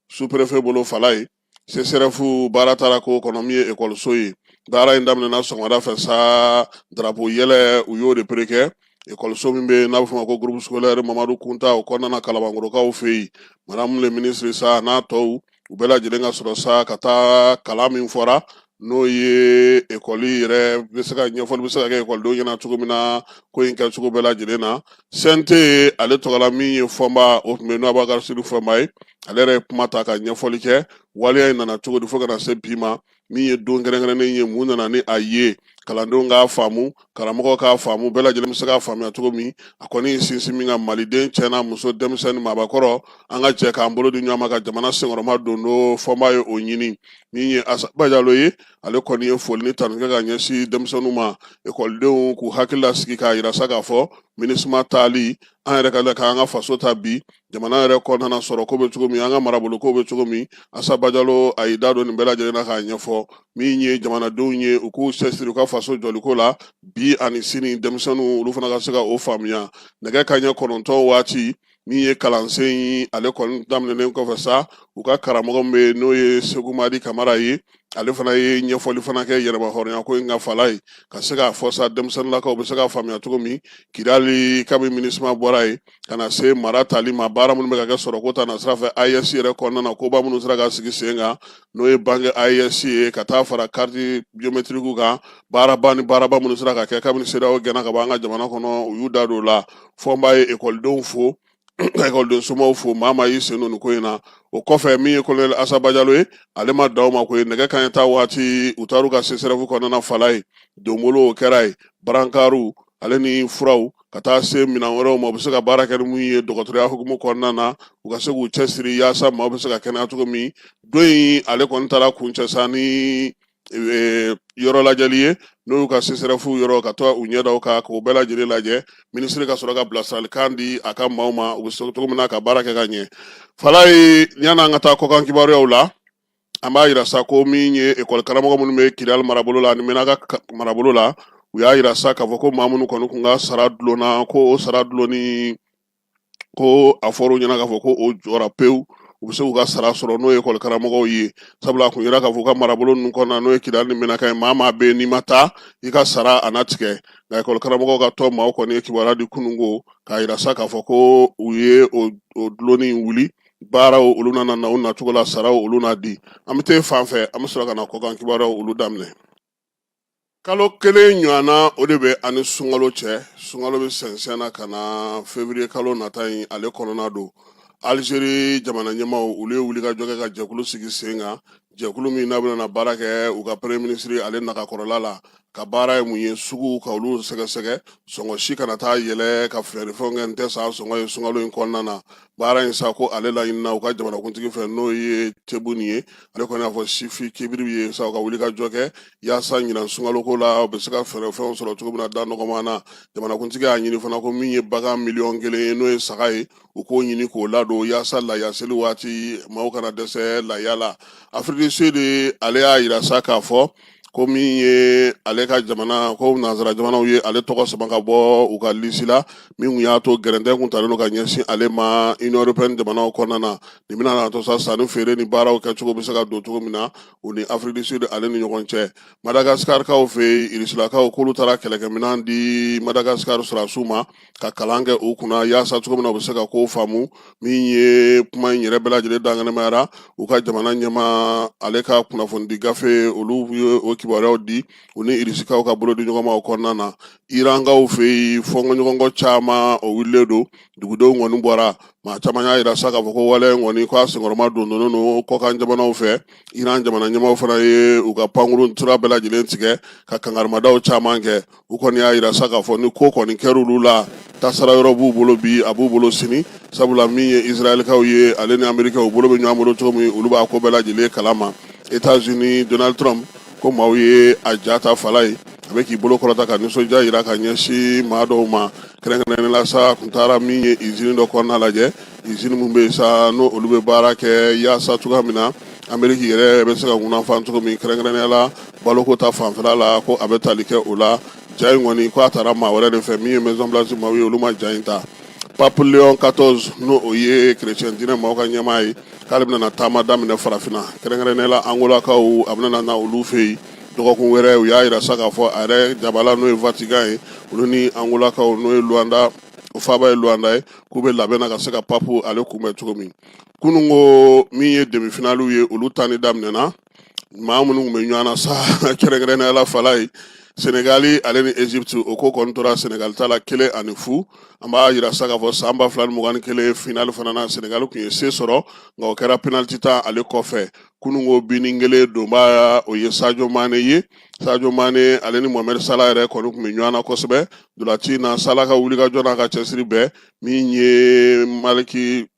sous-préfet bolo. Falaye, CSRéf baara taara k'o kɔnɔ, min ye ekɔliso ye. Baara in daminɛna sɔgɔmada fɛ sa, drapeau yɛlɛ, u y'o de pere kɛ ekɔliso min bɛ n'a bɛ fɔ o ma ko groupe scolaire Mamadu Kunta, o kɔnɔna na, Kalabankɔrɔkaw fɛ yen. Madame le ministre sa n'a tɔw, u bɛɛ lajɛlen ka sɔrɔ sa ka taa kalan min fɔra, n'o ye ekɔli yɛrɛ bɛ se ka ɲɛfɔli bɛ se ka kɛ ekɔlidenw ɲɛna cogo min na, ko in kɛcogo bɛɛ lajɛlen na. CNT ale tɔgɔla min ye Fɔnba, o tun bɛ n'o Abubakar Sidiku Fɔnba ye, ale yɛrɛ ye kuma ta ka ɲɛfɔli kɛ waleya in nana cogo di fo ka na se bi ma, min ye don kɛrɛnkɛrɛnnen ye, mun nana ni a ye, kalandenw k'a faamu, karamɔgɔw k'a faamu, bɛɛ lajɛlen bɛ se k'a faamuya cogo min. A kɔni ye sinsin min kan, maliden cɛ n'a muso, denmisɛnnin, maabakɔrɔ, an ka jɛ k'an bolo di ɲɔgɔn ma ka jamana senkɔrɔma don n'o Fɔnba ye o ɲini. Min ye Asa Bajalo ye, ale kɔni ye foli ni tanu kɛ ka ɲɛsin denmisɛnninw ma, ekɔlidenw, k'u hakili lasigi k'a yira sa k'a fɔ MINUSMA taali, an yɛrɛ ka lɛ k'an ka faso ta bi, jamana yɛrɛ kɔnɔna na sɔrɔ ko bɛ cogo min, an ka marabolo ko bɛ cogo min. Asa Bajalo a y'i da don nin bɛɛ lajɛlen na k'a ɲɛfɔ. Min ye jamanadenw ye, u k'u cɛsiri u ka faso jɔliko la bi ani sini, denmisɛnninw olu fana ka se ka o faamuya. Nɛgɛ kanɲɛ 9 waati, Min ye kalansen ye, ale kɔni daminɛnen kɔfɛ sa, u ka karamɔgɔ min bɛ yen, n'o ye Segu Madi Kamara ye, ale fana ye ɲɛfɔli fana kɛ yɛrɛma hɔrɔnya ko in ka fala ye, ka se k'a fɔ sa denmisɛnninlakaw bɛ se k'a faamuya cogo min Kidali, kabi MINUSMA bɔra yen ka na se mara tali ma, baara minnu bɛ ka kɛ sɔrɔko ta nasira fɛ AES yɛrɛ kɔnɔna na, koba minnu sera ka sigi sen kan, n'o ye banque AES ye, ka taa fara carte biométrique kan, baaraba ni baaraba minnu sera ka kɛ kabini CEDEAO gɛnna ka bɔ an ka jamana kɔnɔ, u y'u da don o la. Fɔnba ye ekɔlidenw fo, ka ekɔliden somaw fo, maa maa y'i sen don nin ko in na. O kɔfɛ, min ye kolonɛli Asa Bajalo ye, ale ma dan o ma koyi. Nɛgɛ kanɲɛ 10 waati, u taar'u ka CSRéf kɔnɔna fala ye, donbolo o kɛra yen, barankariw ale ni furaw, ka taa se minɛn wɛrɛw ma, u bɛ se ka baara kɛ ni mun ye dɔgɔtɔrɔya hukumu kɔnɔna na, u ka se k'u cɛsiri yaasa maaw bɛ se ka kɛnɛya cogo min. Don in ale kɔni taara kuncɛ sa ni yɔrɔ lajɛli ye, n'o y'u ka CSRéf yɔrɔ, ka to u ɲɛ da o kan k'o bɛɛ lajɛlen lajɛ. Minisiri ka sɔrɔ ka bilasiralikan di a ka maaw ma, u bɛ se cogo min na ka baara kɛ ka ɲɛ. Falaye, yan'an ka taa kɔkan kibaruyaw la, an b'a yira sa ko min ye ekɔli karamɔgɔ minnu bɛ Kidali marabolo la ani Menaka marabolo la, u y'a yira sa k'a fɔ ko maa minnu kɔni kun ka sara dulonna, ko o sara dulonni, ko a fɔra u ɲɛna k'a fɔ ko o jɔra pewu, u bɛ se k'u ka sara sɔrɔ, n'o ye ekɔli karamɔgɔw ye. Sabula a kun yira k'a fɔ u ka marabolo ninnu kɔnɔna, n'o ye Kidali ni Menaka ye, maa maa bɛ yen n'i ma taa, i ka sara a na tigɛ. Nka ekɔli karamɔgɔw ka tɔn maaw kɔni ye kibaruya di kununko k'a yira sa k'a fɔ ko u ye o dulonni in wuli, baaraw olu nana na u nacogo la, saraw olu na di. An bɛ taa fan fɛ, an bɛ sɔrɔ ka na kɔkan kibaruyaw olu daminɛ. Kalo kelen ɲɔgɔnna o de bɛ an ni sunkalo cɛ. Sunkalo bɛ sɛnsɛn na ka na février kalo nata in ale kɔnɔna don. Algérie jamana ɲɛmaaw, olu ye wulikajɔ kɛ ka jɛkulu sigi sen kan, jɛkulu min n'a bɛna baara kɛ u ka premier ministre ale nagakɔrɔla la. Ka baara ye mun ye? Sugu ka olu sɛgɛsɛgɛ, sɔngɔ si kana taa yɛlɛ ka feerefɛnw kɛ n tɛ san sɔngɔ ye sunkalo in kɔnɔna na. Baara in sa, ko ale laɲinina u ka jamanakuntigi fɛ, n'o ye Tebboune ye. Ale kɔni y'a fɔ Sifi Kibiri ye sa, u ka wulikajɔ kɛ yaasa ɲinan sunkaloko la, u bɛ se ka feerefɛnw sɔrɔ cogo min na da nɔgɔman na. Jamanakuntigi y'a ɲini fana ko min ye bagan 1 miliyɔn ye, n'o ye saga ye, u k'o ɲini k'o ladon yaasa laya seli waati maaw kana dɛsɛ laya la. Afrique du Sud, ale y'a yira sa k'a fɔ ko min ye ale ka jamana, ko nansara jamanaw ye ale tɔgɔ sama ka bɔ u ka lisi la, min kun y'a to gɛrɛntɛ kun talen don ka ɲɛsin ale ma Union européenne jamanaw kɔnɔna na. Nin bɛna na to sa, sanni feere ni baaraw kɛcogo bɛ se ka don cogo min na u ni Afrique du Sud ale ni ɲɔgɔn cɛ. Madagascar-kaw fɛ yen, Irisilakaw k'olu taara kɛlɛkɛminɛn di Madagascar sɔrɔdasiw ma ka kalan kɛ u kunna yaasa cogo min na u bɛ se ka kow faamu. Min ye kuma in yɛrɛ bɛɛ lajɛlen dankɛnɛmayara, u ka jamana ɲɛmaa ale ka kunnafonidi gafe, olu ye o kibaruyaw di u ni Irisikaw ka bolodi ɲɔgɔnmaw kɔnɔna na. Irankaw fɛ yen, fɔnkɔɲɔgɔnkɔ caman o wulilen don, dugudenw kɔni bɔra. Maa caman y'a yira sa k'a fɔ ko waleya in kɔni, k'a senkɔrɔma dondonnen don kɔkan jamanaw fɛ. Iran jamana ɲɛmaaw fana ye u ka pankurun sira bɛɛ lajɛlen tigɛ ka kangarimadaw caman kɛ. U kɔni y'a yira sa k'a fɔ ni ko kɔni kɛra olu la, tasara yɔrɔ b'u bolo bi, a b'u bolo sini, sabula min ye Israɛlikaw ye, ale ni Amerikaw bolo bɛ ɲɔgɔn bolo cogo min, olu b'a ko bɛɛ lajɛlen kalama. États-Unis, Donald Trump, ko maaw ye a ja ta fala ye, a bɛ k'i bolo kɔrɔta ka nisɔndiya yira ka ɲɛsin maa dɔw ma, kɛrɛnkɛrɛnnenya la sa, a kun taara min ye izini dɔ kɔnɔna lajɛ, izini min bɛ yen sa, n'o olu bɛ baara kɛ yaasa cogoya min na Ameriki yɛrɛ bɛ se ka ŋunafan cogo min, kɛrɛnkɛrɛnnenya la baloko ta fanfɛla la, ko a bɛ tali kɛ o la. Ja in kɔni, ko a taara maa wɛrɛ de fɛ, min ye Maison Blanche maaw ye, olu ma ja in ta. Pape Léon 14, n'o o ye chrétien diinɛ maaw ka ɲɛmaa ye, k'ale bɛna na taama daminɛ farafinna, kɛrɛnkɛrɛnnenya la Angolakaw, a bɛna na olu fɛ yen dɔgɔkun wɛrɛ. U y'a yira sa k'a fɔ a yɛrɛ jabala, n'o ye Vatican ye, olu ni Angolakaw, n'o ye Luanda, o faaba ye Luanda ye, k'u bɛ labɛn na ka se ka pape ale kunbɛn cogo min. Kunun ko min ye demi-finalew ye, olu tanni daminɛna. Maa minnu tun bɛ ɲɔgɔn na sa, kɛrɛnkɛrɛnnenya la fala ye, Senegali ale ni Egypte, o ko kɔni tora Senegali ta la 1-0. An b'a yira sa k'a fɔ san 2021 finale fana na, Senegali tun ye se sɔrɔ, nka o kɛra penalty ta ale kɔfɛ. Kunun ko bini kelen donba, o ye Sadio Mane ye. Sadio Mane ale ni Mohamed Salah yɛrɛ kɔni tun bɛ ɲɔgɔn na kosɛbɛ ntolanci na. Salah ka wulikajɔ n'a ka cɛsiri bɛɛ, min ye Maliki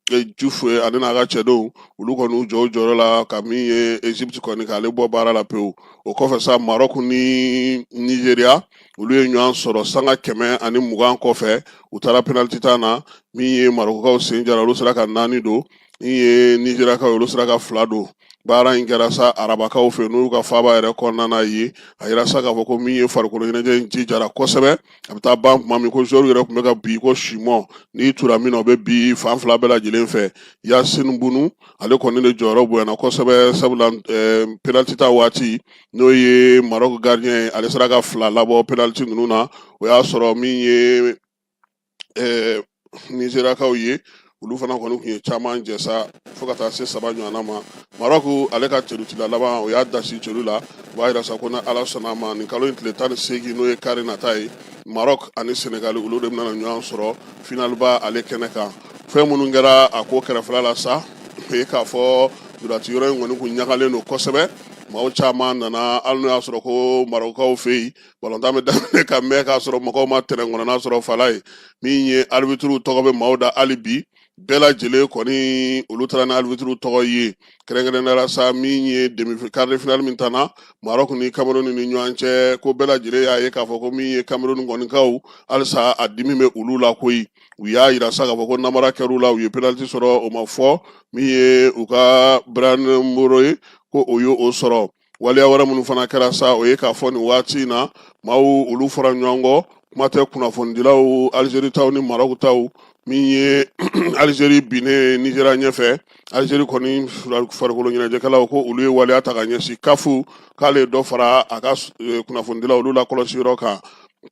Diouf ye, ale n'a ka cɛdenw, olu kɔni u jɔ u jɔyɔrɔ la ka min ye Egypte kɔni k'ale bɔ baara la pewu. O kɔfɛ sa, Maroc ni Nigeria, olu ye ɲɔgɔn sɔrɔ sanga 120 kɔfɛ, u taara penalty ta na. Min ye Marocaw sen jara, olu sera ka 4 don. Min ye Nizeriyakaw ye, olu sera ka 2 don. Baara in kɛra sa arabakaw fɛ, n'u ka faaba yɛrɛ kɔnɔna na ye. A yira sa k'a fɔ ko min ye farikolo ɲɛnajɛ in jijara kosɛbɛ. A bɛ taa ban tuma min, ko joueur yɛrɛ tun bɛ ka bi ko simɔ n'i tura min na, o bɛ bi fan fila bɛɛ lajɛlen fɛ. Yasin Bunu, ale kɔni de jɔyɔrɔ bonyana kosɛbɛ, sabula penalty ta waati, n'o ye Maroc gardien ye, ale sera ka 2 labɔ penalty ninnu na. O y'a sɔrɔ min ye Nizeriyakaw ye, olu fana kɔni tun ye caman jɛ sa, fo ka taa se 3 ɲɔgɔnna ma. Maroc ale ka celutila laban, o y'a dasi celu la. O b'a yira sa ko ni Ala sɔnna a ma, nin kalo in tile 18, n'o ye kari nata ye, Maroc ani Senegal, olu de bɛna ɲɔgɔn sɔrɔ finaliba ale kɛnɛ kan. Fɛn minnu kɛra a ko kɛrɛfɛla la sa, o ye k'a fɔ ntolanci yɔrɔ in kɔni kun ɲagalen don kosɛbɛ. Maaw caman nana, hali n'o y'a sɔrɔ ko Marocaw fɛ yen, balontan bɛ daminɛ ka mɛn k'a sɔrɔ mɔgɔw ma terrain kɔnɔna sɔrɔ. Fala ye min ye, arbitre tɔgɔ bɛ maaw da hali bi. Bɛɛ lajɛlen kɔni, olu taara ni arbitre tɔgɔ ye. Kɛrɛnkɛrɛnnenya la sa, min ye demi quart de finale min tanna Maroc ni Cameroun ni ɲɔgɔn cɛ, ko bɛɛ lajɛlen y'a ye k'a fɔ ko min ye Cameroun kɔnikaw, halisa a dimi bɛ olu la koyi. U y'a yira sa k'a fɔ ko namara kɛr'u la, u ye penalty sɔrɔ, o ma fɔ. Min ye u ka Bryan Mboro ye, ko o ye o sɔrɔ. Waleya wɛrɛ minnu fana kɛra sa, o ye k'a fɔ nin waati in na, maaw olu fɔra ɲɔgɔn kɔ, kuma tɛ kunnafonidilaw, Alizeri taw ni Maroc taw. Min ye Alizeri binnen Nizeriya ɲɛfɛ, Alizeri kɔni farikolo ɲɛnajɛkɛlaw ko olu ye waleya ta ka ɲɛsin CAF, k'ale ye dɔ fara a ka kunnafonidilaw olu la kɔlɔsi yɔrɔ kan.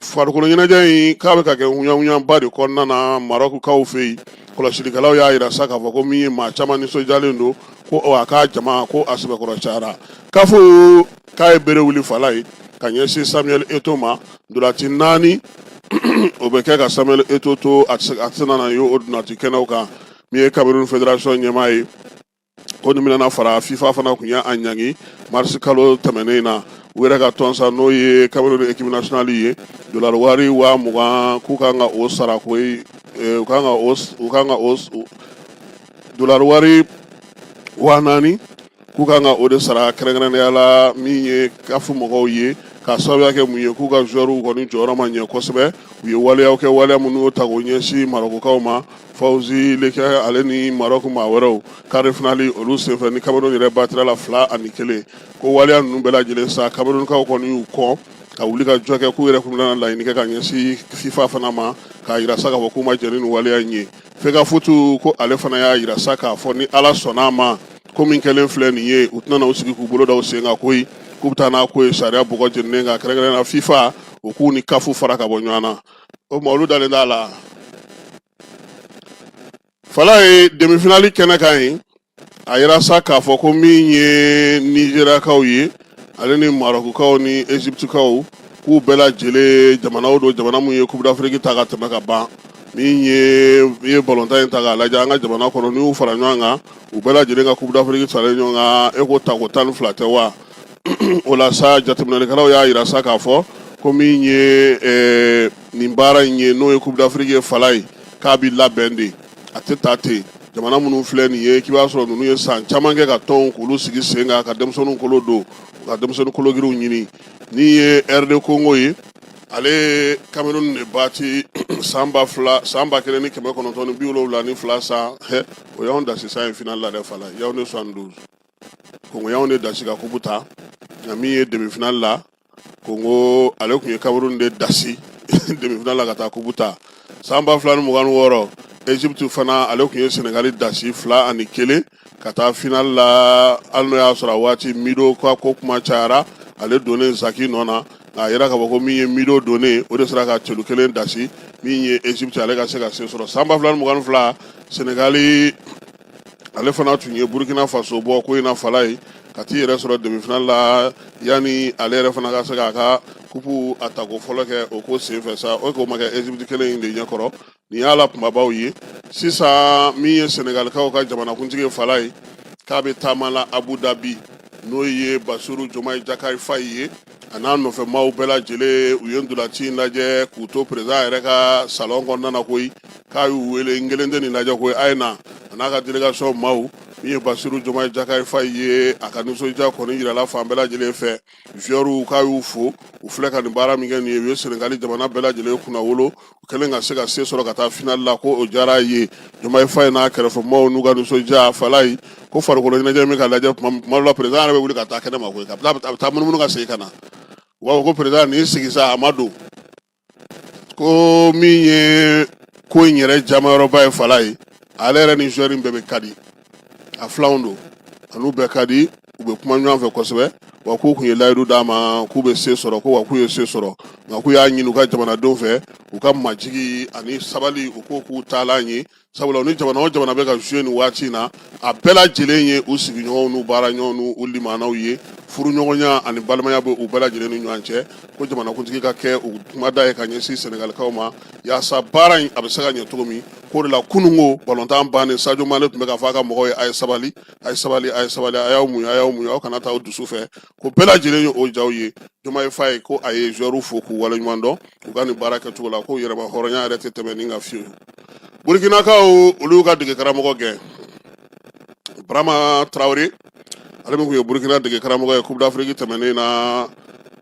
Farikolo ɲɛnajɛ in k'a bɛ ka kɛ ŋuɲaŋuɲaba de kɔnɔna na Marɔkukaw fɛ yen. Kɔlɔsilikɛlaw y'a yira sa k'a fɔ ko min ye maa caman nisɔndiyalen don, ko a ka jama ko a sɛbɛkɔrɔ cayara. CAF k'a ye bere wuli fala ye ka ɲɛsin Samuel Eto'o ma. Ntolanci 4 o bɛ kɛ ka Samuel Eto'o to, a tɛna na ye o ntolanci kɛnɛw kan. Min ye Cameroun fédération ɲɛmaa ye, ko nin bɛna fara FIFA fana tun y'a ɲangi marisi kalo tɛmɛnen na, u yɛrɛ ka tɔn sa, n'o ye Cameroun équipe nationale ye, dolari wari 20,000, k'u kan ka o sara koyi. U kan ka o u kan ka o dolari wari 4,000, k'u kan ka o de sara kɛrɛnkɛrɛnnenya la min ye CAF mɔgɔw ye, k'a sababuya kɛ mun ye? K'u ka joueurs kɔni jɔyɔrɔ ma ɲɛ kosɛbɛ. U ye waleyaw kɛ, waleya minnu y'o ta k'o ɲɛsin Marɔkukaw ma. Fawzi Lekɛ, ale ni Maroc maa wɛrɛw, quart de finale olu senfɛ ni Cameroun yɛrɛ batira la 2-1, ko waleya ninnu bɛɛ lajɛlen sa, Camerounkaw kɔni y'u kɔn ka wuli ka jɔ kɛ, k'u yɛrɛ kun bɛna laɲini kɛ ka ɲɛsin FIFA fana ma, k'a yira sa k'a fɔ k'u ma jɛn ni nin waleya in ye. Fegafoot ko ale fana y'a yira sa k'a fɔ ni Ala sɔnna a ma, ko min kɛlen filɛ nin ye, u tɛna u sigi k'u bolo da u sen kan koyi, k'u bɛ taa n'a ko ye sariya bɔgɔ jeninen kan, kɛrɛnkɛrɛnnenya la FIFA, u k'u ni CAF fara ka bɔ ɲɔgɔn na. O tuma olu dalen t'a la. Fala ye demi-finale kɛnɛ kan yen, a yira sa k'a fɔ ko min ye Nizeriyakaw ye, ale ni Marɔkukaw ni Eziptikaw, k'u bɛɛ lajɛlen jamanaw don, jamana mun ye Coupe d'Afrique ta ka tɛmɛ ka ban. Min ye i ye balontan in ta k'a lajɛ an ka jamana kɔnɔ, n'i y'u fara ɲɔgɔn kan, u bɛɛ lajɛlen ka Coupe d'Afrique faralen ɲɔgɔn kan, e ko tako 12 tɛ wa? O la sa, jateminɛlikɛlaw y'a yira sa k'a fɔ ko min ye nin baara in ye, n'o ye Coupe d'Afrique ye, fala ye k'a bɛ labɛn de, a tɛ taa ten. Jamana minnu filɛ nin ye, k'i b'a sɔrɔ ninnu ye san caman kɛ ka tɔnw k'olu sigi sen kan, ka denmisɛnninw kolo don, ka denmisɛnnin kologirinw ɲini. Ni ye RD Congo ye, ale ye Cameroun de bati san 2000, san 1972 san. O y'anw dasi san ye finale la dɛ, fala Yaoundé 72. Congo y'anw de dasi ka coupe ta. Nka min ye demi-finale la, Congo ale tun ye Cameroun de dasi demi-finale la ka taa coupe ta. San 2026, Egypte fana ale tun ye Senegali dasi 2-1 ka taa finale la, hali n'o y'a sɔrɔ a waati Mido ka ko kuma cayara, ale donnen Zaki nɔ na. Nka a yira k'a fɔ ko min ye Mido donnen, o de sera ka celu kelen dasi, min ye Egypte ale ka se ka se sɔrɔ. San 2022, Senegali ale fana tun ye Burkina Faso bɔ ko in na, fala ye ka t'i yɛrɛ sɔrɔ demi-finale la, yanni ale yɛrɛ fana ka se k'a ka kupu a tako fɔlɔ kɛ o ko senfɛ sa. O ko ma kɛ Egypte kelen in de ɲɛkɔrɔ. Nin y'a la kunbabaw ye sisan. Min ye Senegalikaw ka jamanakuntigi fala ye, k'a bɛ taama la Abu Dhabi, n'o ye Basiru Jomayi Jakari Fayi ye, a n'a nɔfɛ maaw bɛɛ lajɛlen, u ye ntolanci in lajɛ k'u to président yɛrɛ ka salon kɔnɔna na koyi. K'a y'u wele, n kelen tɛ nin lajɛ koyi, a ye na. A n'a ka délégation maaw, Min ye Basiru Jomayi Jakari Fayi ye, a ka nisɔndiya kɔni yirala fan bɛɛ lajɛlen fɛ. Joueurs k'a y'u fo, u filɛ ka nin baara min kɛ nin ye, u ye Senegali jamana bɛɛ lajɛlen kunnawolo, u kɛlen ka se ka se sɔrɔ ka taa finali la, ko o diyara a ye. Jomayi Fayi n'a kɛrɛfɛmaaw n'u ka nisɔndiya. Falayi ko farikolo ɲɛnajɛ min ka lajɛ tuma dɔ la, président yɛrɛ bɛ wuli ka taa kɛnɛ ma koyi, a bɛ taa munumunu ka segin ka na. U b'a fɔ ko président nin sigi sa, a ma don. Ko min ye ko in yɛrɛ jamayɔrɔba ye, Falayi, ale yɛrɛ ni joueur in bɛɛ bɛ ka di, a filanw don, a n'u bɛɛ ka di, u bɛ kuma ɲɔgɔn fɛ kosɛbɛ. Wa k'u kun ye layidu d'a ma k'u bɛ se sɔrɔ, ko wa k'u ye se sɔrɔ, nka k'u y'a ɲini u ka jamanadenw fɛ, u ka majigi ani sabali, u ko k'u taalan ye, sabula ni jamana o jamana bɛ ka jouer nin waati in na, a bɛɛ lajɛlen ye u sigiɲɔgɔnw n'u baaraɲɔgɔnw n'u limanaw ye. Furuɲɔgɔnya ani balimaya bɛ u bɛɛ lajɛlen ni ɲɔgɔn cɛ. Ko jamanakuntigi ka kɛ u kumada ye ka ɲɛsin Sɛnɛgalikaw ma, yaasa baara in a bɛ se ka ɲɛ cogo min. K'o de la kununko balontan bannen, Sadio Mane tun bɛ k'a fɔ a ka mɔgɔw ye: a ye sabali, a ye sabali, a ye sabali, a y'aw muɲu, a y'aw muɲu, aw kana taa aw dusu fɛ. Ko bɛɛ lajɛlen ye o jaw ye. Jomayi Fayi ko a ye joueurs fo k'u waleɲuman dɔn u ka nin baara kɛcogo la, ko yɛrɛma hɔrɔnya yɛrɛ tɛ tɛmɛ nin kan fiyewu. Burkinakaw, olu y'u ka dege karamɔgɔ gɛn, Barama Tarawele, ale min tun ye Burkina dege karamɔgɔ ye Coupe d'Afrique tɛmɛnen na,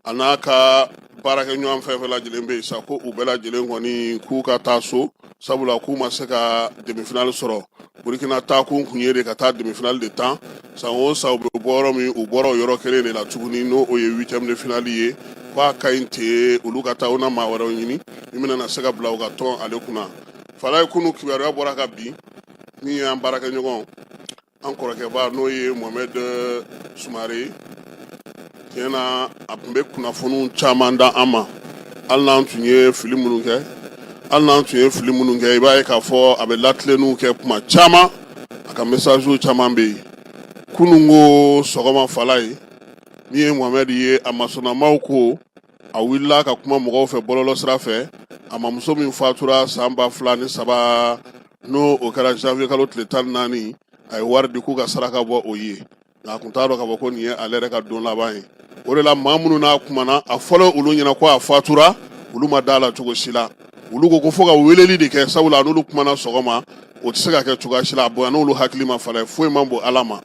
a n'a ka baarakɛɲɔgɔn fɛn fɛn lajɛlen bɛ yen sa, ko u bɛɛ lajɛlen kɔni k'u ka taa so, sabula k'u ma se ka demi-finale sɔrɔ. Burkina taakun kun ye de ka taa demi-finale de tan. San o san u bɛ bɔ yɔrɔ min, u bɔra o yɔrɔ kelen de la tuguni, n'o o ye huitième de finale ye. K'a ka ɲi ten, olu ka taa, u na maa wɛrɛw ɲini min bɛna na se ka bila u ka tɔn ale kunna. Falaye, kunu kibaruya bɔra ka bin, min y'an baarakɛɲɔgɔn, an kɔrɔkɛba, n'o ye Mohamed Sumare. Tiɲɛ na, a tun bɛ kunnafoniw caman da an ma, hali n'an tun ye fili minnu kɛ, hali n'an tun ye fili minnu kɛ, i b'a ye k'a fɔ a bɛ latilenniw kɛ kuma caman, a ka messagew caman bɛ yen. Kunun ko sɔgɔma, Falaye, min ye Mohamed ye, a masɔnnamaw ko a wulila ka kuma mɔgɔw fɛ bɔlɔlɔ sira fɛ. A mamuso min fatura san 2003, n'o o kɛra janvier kalo tile 14, a ye wari di k'u ka saraka bɔ o ye, nka a kun t'a dɔn k'a fɔ ko nin ye ale yɛrɛ ka don laban ye. O de la maa minnu n'a kumana, a fɔlɔ olu ɲɛna ko a fatura, olu ma da la cogo si la. Olu ko ko fo ka weleli de kɛ, sabula n'olu kumana sɔgɔma, o tɛ se ka kɛ cogoya si la. A bonya n'olu hakili ma. Fala, foyi man bon Ala ma.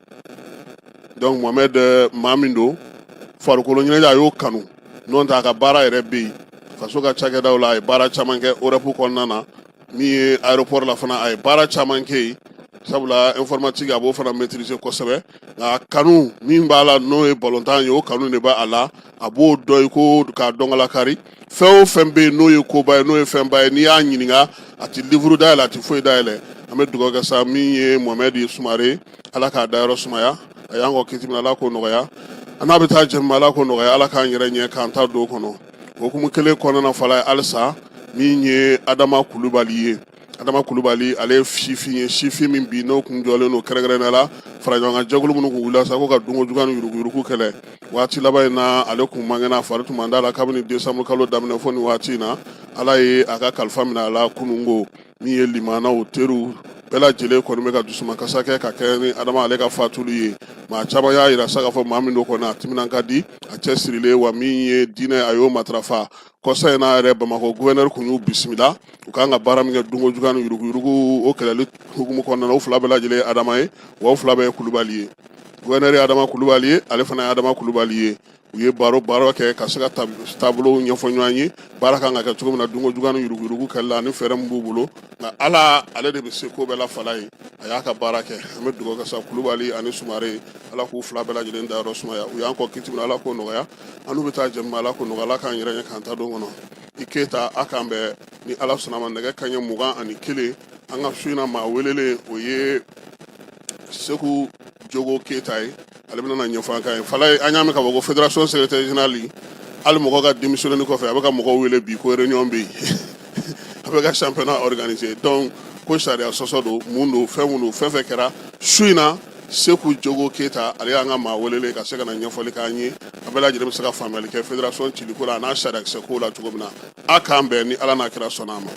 Donc Mohamed, maa min don, farikolo ɲɛnajɛ a y'o kanu, n'o tɛ a ka baara yɛrɛ bɛ yen faso ka cakɛdaw la. A ye baara caman kɛ OREP kɔnɔna na, min ye aéroport la fana, a ye baara caman kɛ yen, sabula informatique a b'o fana maîtriser kosɛbɛ. Nka kanu min b'a la, n'o ye balontan ye, o kanu de b'a la, a b'o dɔn i ko k'a dɔnkalakari. Fɛn o fɛn bɛ yen n'o ye koba ye, n'o ye fɛnba ye, n'i y'a ɲininka, a tɛ livre dayɛlɛ, a tɛ foyi dayɛlɛ. An bɛ dugawu kɛ sa, min ye Mohamed Sumare, Ala k'a dayɔrɔ sumaya. A y'an kɔ kiti min, Ala k'o nɔgɔya. An n'a bɛ taa jɛmu, Ala k'o nɔgɔya. Ala k'an yɛrɛ ɲɛ k'an ta don kɔnɔ. Hukumu kelen kɔnɔna, Fala ye, halisa min ye Adama Kulubali ye, Adama Kulubali, ale ye sifin ye, sifin min bi n'o kun jɔlen don kɛrɛnkɛrɛnnenya la faraɲɔgɔnkan jɛkulu minnu kun wulila sa ko ka dunko juguya ni yuruguyurugu kɛlɛ. Waati laban in na, ale kun man kɛnɛ, a fari tun man d'a la kabini décembre kalo daminɛ fo nin waati in na. Ala ye a ka kalifa minɛ a la kununko. Min ye limanaw, teriw bɛɛ lajɛlen kɔni bɛ ka dusumakasa kɛ ka kɛ ni Adama ale ka fatuli ye. Maa caman y'a yira sa k'a fɔ maa min don kɔni, a timinan ka di, a cɛ sirilen, wa min ye diinɛ, a y'o matarafa. Kɔsa in n'a yɛrɛ, Bamakɔ gouverneur kun y'u bisimila, u kan ka baara min kɛ dunko juguya ni yuruguyurugu o kɛlɛli hukumu kɔnɔna na. U fila bɛɛ lajɛlen ye Adama ye, wa u fila bɛɛ ye Kulubali ye. Gouverneur ye Adama Kulubali ye, ale fana ye Adama Kulubali ye. U ye baro baro kɛ ka se ka taabolo ɲɛfɔ ɲɔgɔn ye, baara kan ka kɛ cogo min na dunko juguya ni yuruguyurugu kɛlɛ la, ani fɛɛrɛ min b'u bolo. Nka Ala ale de bɛ se ko bɛɛ la. Fala ye, a y'a ka baara kɛ. An bɛ dugawu kɛ sa, Kulubali ani Sumare, Ala k'u fila bɛɛ lajɛlen dayɔrɔ sumaya. U y'an kɔ kiti min na, Ala k'o nɔgɔya. An n'u bɛ taa jɛmu, Ala k'o nɔgɔya. Ala k'an yɛrɛ ɲɛ k'an ta don kɔnɔ. I Keyita, a k'an bɛn ni Ala sɔnna ma nɛgɛ kanɲɛ 21. An ka su in na maa welelen, o ye Seku Jogo Keyita ye, ale bɛna ɲɛfɔ an kan ye. Fala ye, an y'a mɛn k'a fɔ ko fédération secrétaire général, hali mɔgɔ ka démissionné kɔfɛ, a bɛ ka mɔgɔw wele bi ko réunion bɛ yen, a bɛ ka championnat organiser. Donc ko sariya sɔsɔ don, mun don, fɛn mun don, fɛn fɛn kɛra su in na, Seku Jogo Keyita, ale y'an ka maa welelen ka se ka na ɲɛfɔli k'an ye. A bɛɛ lajɛlen bɛ se ka faamuyali kɛ fédération ciliko la, a n'a sariyakisɛ ko la cogo min na. A k'an bɛn ni Ala n'a kira sɔnna a ma.